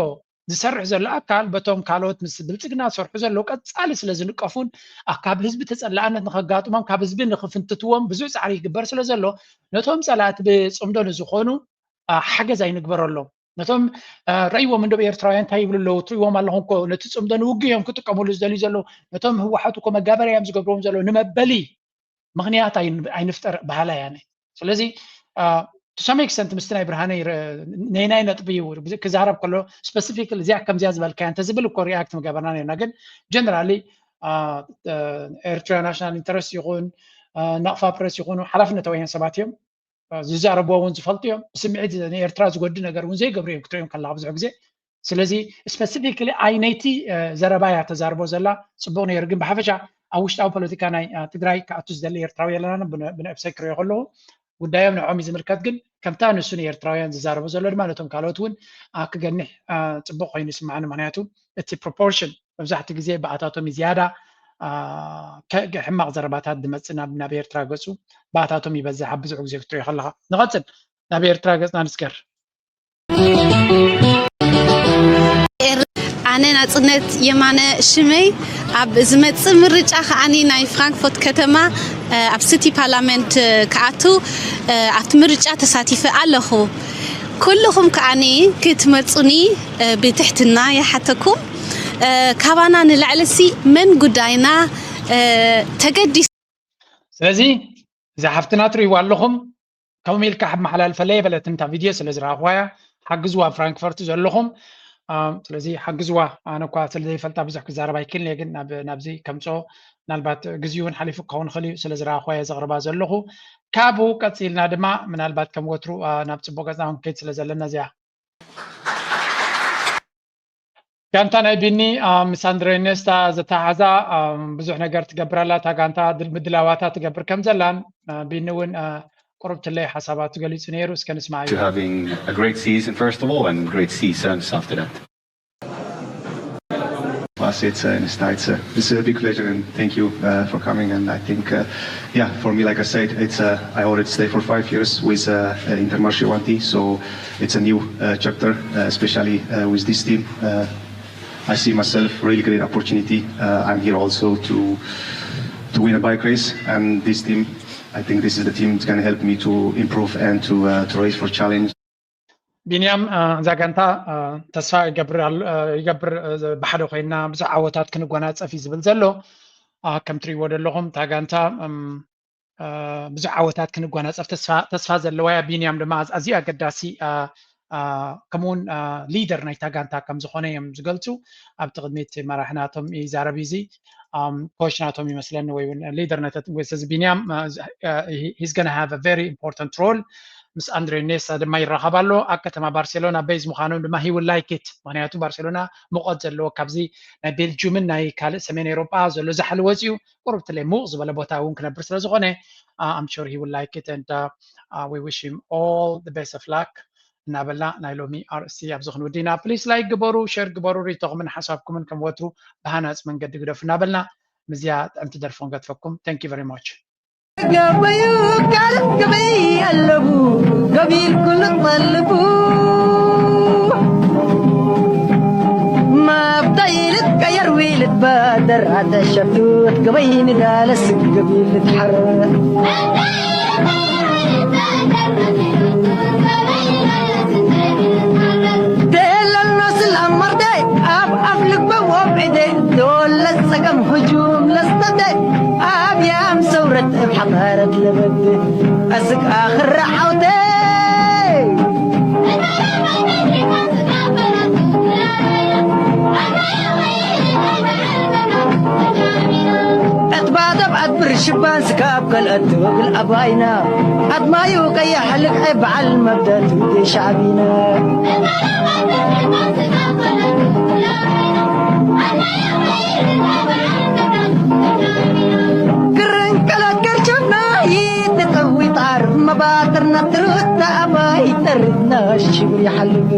ዝሰርሕ ዘሎ ኣካል በቶም ካልኦት ምስ ብልጽግና ዝሰርሑ ዘለዉ ቀጻሊ ስለ ዝንቀፉን፣ ኣ፣ ካብ ህዝቢ ተጸላእነት ንኸጋጥሞም፣ ካብ ህዝቢ ንኽፍንትትዎም ብዙሕ ጻዕሪ ይግበር ስለ ዘሎ፣ ነቶም ጸላእቲ ብጽምዶ ንዝኾኑ፣ ኣ፣ ሓገዝ ኣይንግበረሎም። ነቶም፣ አ፣ ረእይዎም እንዶ ኤርትራውያን እንታይ ይብሉ ኣለዉ? ትርእይዎም ኣለኹም እኮ ነቲ ጽምዶ ንውግእ እዮም ክጥቀሙሉ ዝደልዩ ዘለዉ። ነቶም ህወሓት እኮ መጋበርያ እዮም ዝገብርዎም ዘለዉ። ንመበሊ ምኽንያት ኣይን-፣ ኣይንፍጠር በሃላይ ኣነ። ስለዚ፣ አ፣ to some extent ምስቲ ናይ ብርሃነ ይረ-፣ ነይናይ ነጥቢ እዩ ክዛረብ ከሎ ስፐሲፊክ እዚኣ ከምዚኣ ዝበልካያ እንተዝብል እኮ ሪኣክት ምገበርና ነርና። ግን ጀነራሊ፣ አ፣ አ፣ ኤርትራ ናሽናል ኢንተረስት ይኹን፣ አ፣ ናቕፋ ፕረስ ይኹኑ ሓላፍነታውያን ሰባት እዮም። ዝዛረብዎ እውን ዝፈልጡ እዮም። ብስምዒት ንኤርትራ ዝጎድእ ነገር እውን ዘይገብሩ እዮም ክትሪኦም ከለኻ ብዙሕ ግዜ። ስለዚ ስፐሲፊክሊ ኣይ ነይቲ፣ እ፣ ዘረባ እያ ተዛርቦ ዘላ። ጽቡቕ ነይሩ፣ ግን ብሓፈሻ ኣብ ውሽጣዊ ፖለቲካ ናይ፣ እ፣ ትግራይ ክኣቱ ዝደሊ ኤርትራዊ የለናን። ብነ-፣ ብነብሰይ ክሪኦ ከለኹ ጉዳዮም ንዕኦም እዩ ዝምልከት። ግን ከምታ ንሱ ንኤርትራውያን ዝዛረቦ ዘሎ ድማ ነቶም ካልኦት እውን፣ እ፣ ክገንሕ፣ እ፣ ጽቡቕ ኮይኑ ይስምዓኒ። ምኽንያቱ እቲ ፕሮፖርሽን መብዛሕትኡ ግዜ ብኣታቶም እዩ ዝያዳ፣ አ፣ ከ-፣ ሕማቕ ዘረባታት ዝመጽእ ናብ፣ ናብ ኤርትራ ገጹ ብኣታቶም ይበዝሕ ኣብ ብዙሕ ግዜ ክትሪኦ ከለኻ። ንቐጽል፣ ናብ ኤርትራ ገጽና ንስገር። ኣነ ናጽነት የማነ ሽመይ፣ ኣብ ዝመጽእ ምርጫ ከኣኒ ናይ ፍራንክፎርት ከተማ፣ እ፣ ኣብ ሲቲ ፓርላመንት፣ እ፣ ክኣቱ፣ እ፣ ኣብቲ ምርጫ ተሳቲፈ ኣለኹ። ኩልኹም ከኣኒ ክትመርጹኒ፣ እ፣ ብትሕትና ይሓተኩም። እ፣ ካባና ንላዕሊሲ መን ጉዳይና፣ እ፣ ተገዲሱ። ስለዚ እዛ ሓፍትና ትርእይዋ ኣለኹም። ከምኡ ኢልካ ሕመሓላልፈለይ በለትንታ ቪድዮ ስለ ዝረኣኽዋያ ሓግዝዋ። ፍራንክፈርት ዘለኹም ስለዚ ሓግዝዋ። ኣነ እኳ ስለ ዘይፈልጣ ብዙሕ ክዛረብ ኣይክልን እየ፣ ግን ናብዚ ከምፅኦ ምናልባት ግዜኡ እውን ሓሊፉ ክኸውን ይኽእል እዩ። ስለ ዝረኣኽዋዮ ዘቕርባ ዘለኹ። ካብኡ ቀፂልና ድማ ምናልባት ከም ወትሩ ናብ ፅቡቅ ገፅና ክንከይድ ስለ ዘለና እዚኣ ጋንታ ናይ ቢኒ ምስ ኣንድሬ ኔስታ ዘተሓዛ ብዙሕ ነገር ትገብር ኣላ። እታ ጋንታ ምድላዋታ ትገብር ከም ዘላን ቢኒ እውን ቁርብትለይ ሓሳባቱ ገሊጹ ነይሩ። እስከ ንስማዕ። To having a great season first of all and great seasons after that. Us, it's uh, it's, uh, it's a big pleasure and thank you uh, for coming. And I think, uh, yeah, for me, like I said, it's uh, I already stay for five years with uh, uh, Intermarché Wanty, so it's a new uh, chapter, uh, especially uh, with this team. Uh, I see myself really great opportunity. Uh, I'm here also to to win a bike race, and this team, I think this is the team that's going to help me to improve and to uh, to race for challenge. ቢንያም እዛ ጋንታ ተስፋ ይገብር ይገብር ብሓደ ኮይና ብዙሕ ዓወታት ክንጎናፀፍ እዩ ዝብል ዘሎ። ከም ትሪእዎ ዘለኹም እታ ጋንታ ብዙሕ ዓወታት ክንጎናፀፍ ተስፋ ዘለዋ እያ። ቢንያም ድማ ኣዝዩ ኣገዳሲ ከምኡውን ሊደር ናይታ ጋንታ ከም ዝኾነ እዮም ዝገልፁ። ኣብቲ ቅድሚት መራሒ ናቶም ይዛረብ እዩ እዚ ኮች ናቶም ይመስለኒ ወይ እውን ሊደር ናይታ ትንጎ ስለዚ ቢንያም he's gonna have a very important role ምስ ኣንድሬ ኔስታ ድማ ይራኸብ ኣሎ ኣብ ከተማ ባርሴሎና ቤዝ ምዃኖም ድማ he will like it ምክንያቱ ባርሴሎና ሙቐት ዘለዎ ካብዚ ናይ ቤልጁምን ናይ ካልእ ሰሜን ኤሮጳ ዘሎ ዛሕሊ ወፂኡ ቁርብትለይ ሙቕ ዝበለ ቦታ እውን ክነብር ስለ ዝኾነ I'm sure he will like it and uh, uh, we wish him all the best of luck እናበልና ናይ ሎሚ ኣርእስቲ ኣብዚ ክንውድና please like ግበሩ share ግበሩ ሪቶኹምን ሓሳብኩምን ከም ወትሩ ብሃናፂ መንገዲ ግደፉ እናበልና ምዚያ ጥዕምቲ ደርፎ ንገድፈኩም thank you very much ገበዩ ካልእ ገበይ ኣለቡ ገቢል ኩሉ ጠልቡ ማብታ ኢልት ቀየር ዊልት ባደር ኣተሸፍት ገበይ ንዳለስ ገቢል ትሓረ ደለኖ ስል ኣመርደ ኣብ ኣፍ ልግበ ወብዕደ ዶለ ጸገም ህጁም ለስተደ ኣብ ያም ሰውረት እብ ሓጣረት ለበድ ኣስግ ኣኽረ ዓውተ እትባደብ ኣትብር ሽባን ስካብ ከልአት ትወግል ኣባይና ኣድማዩ ቀያሕ ልክዐ በዓል መብደቱ ሸዓቢና ክርን ቀለገር ጀና ይትጠዊ ጣር መባጥርና ትርታ ኣባይ ጠርና ሽብር ይሓልብ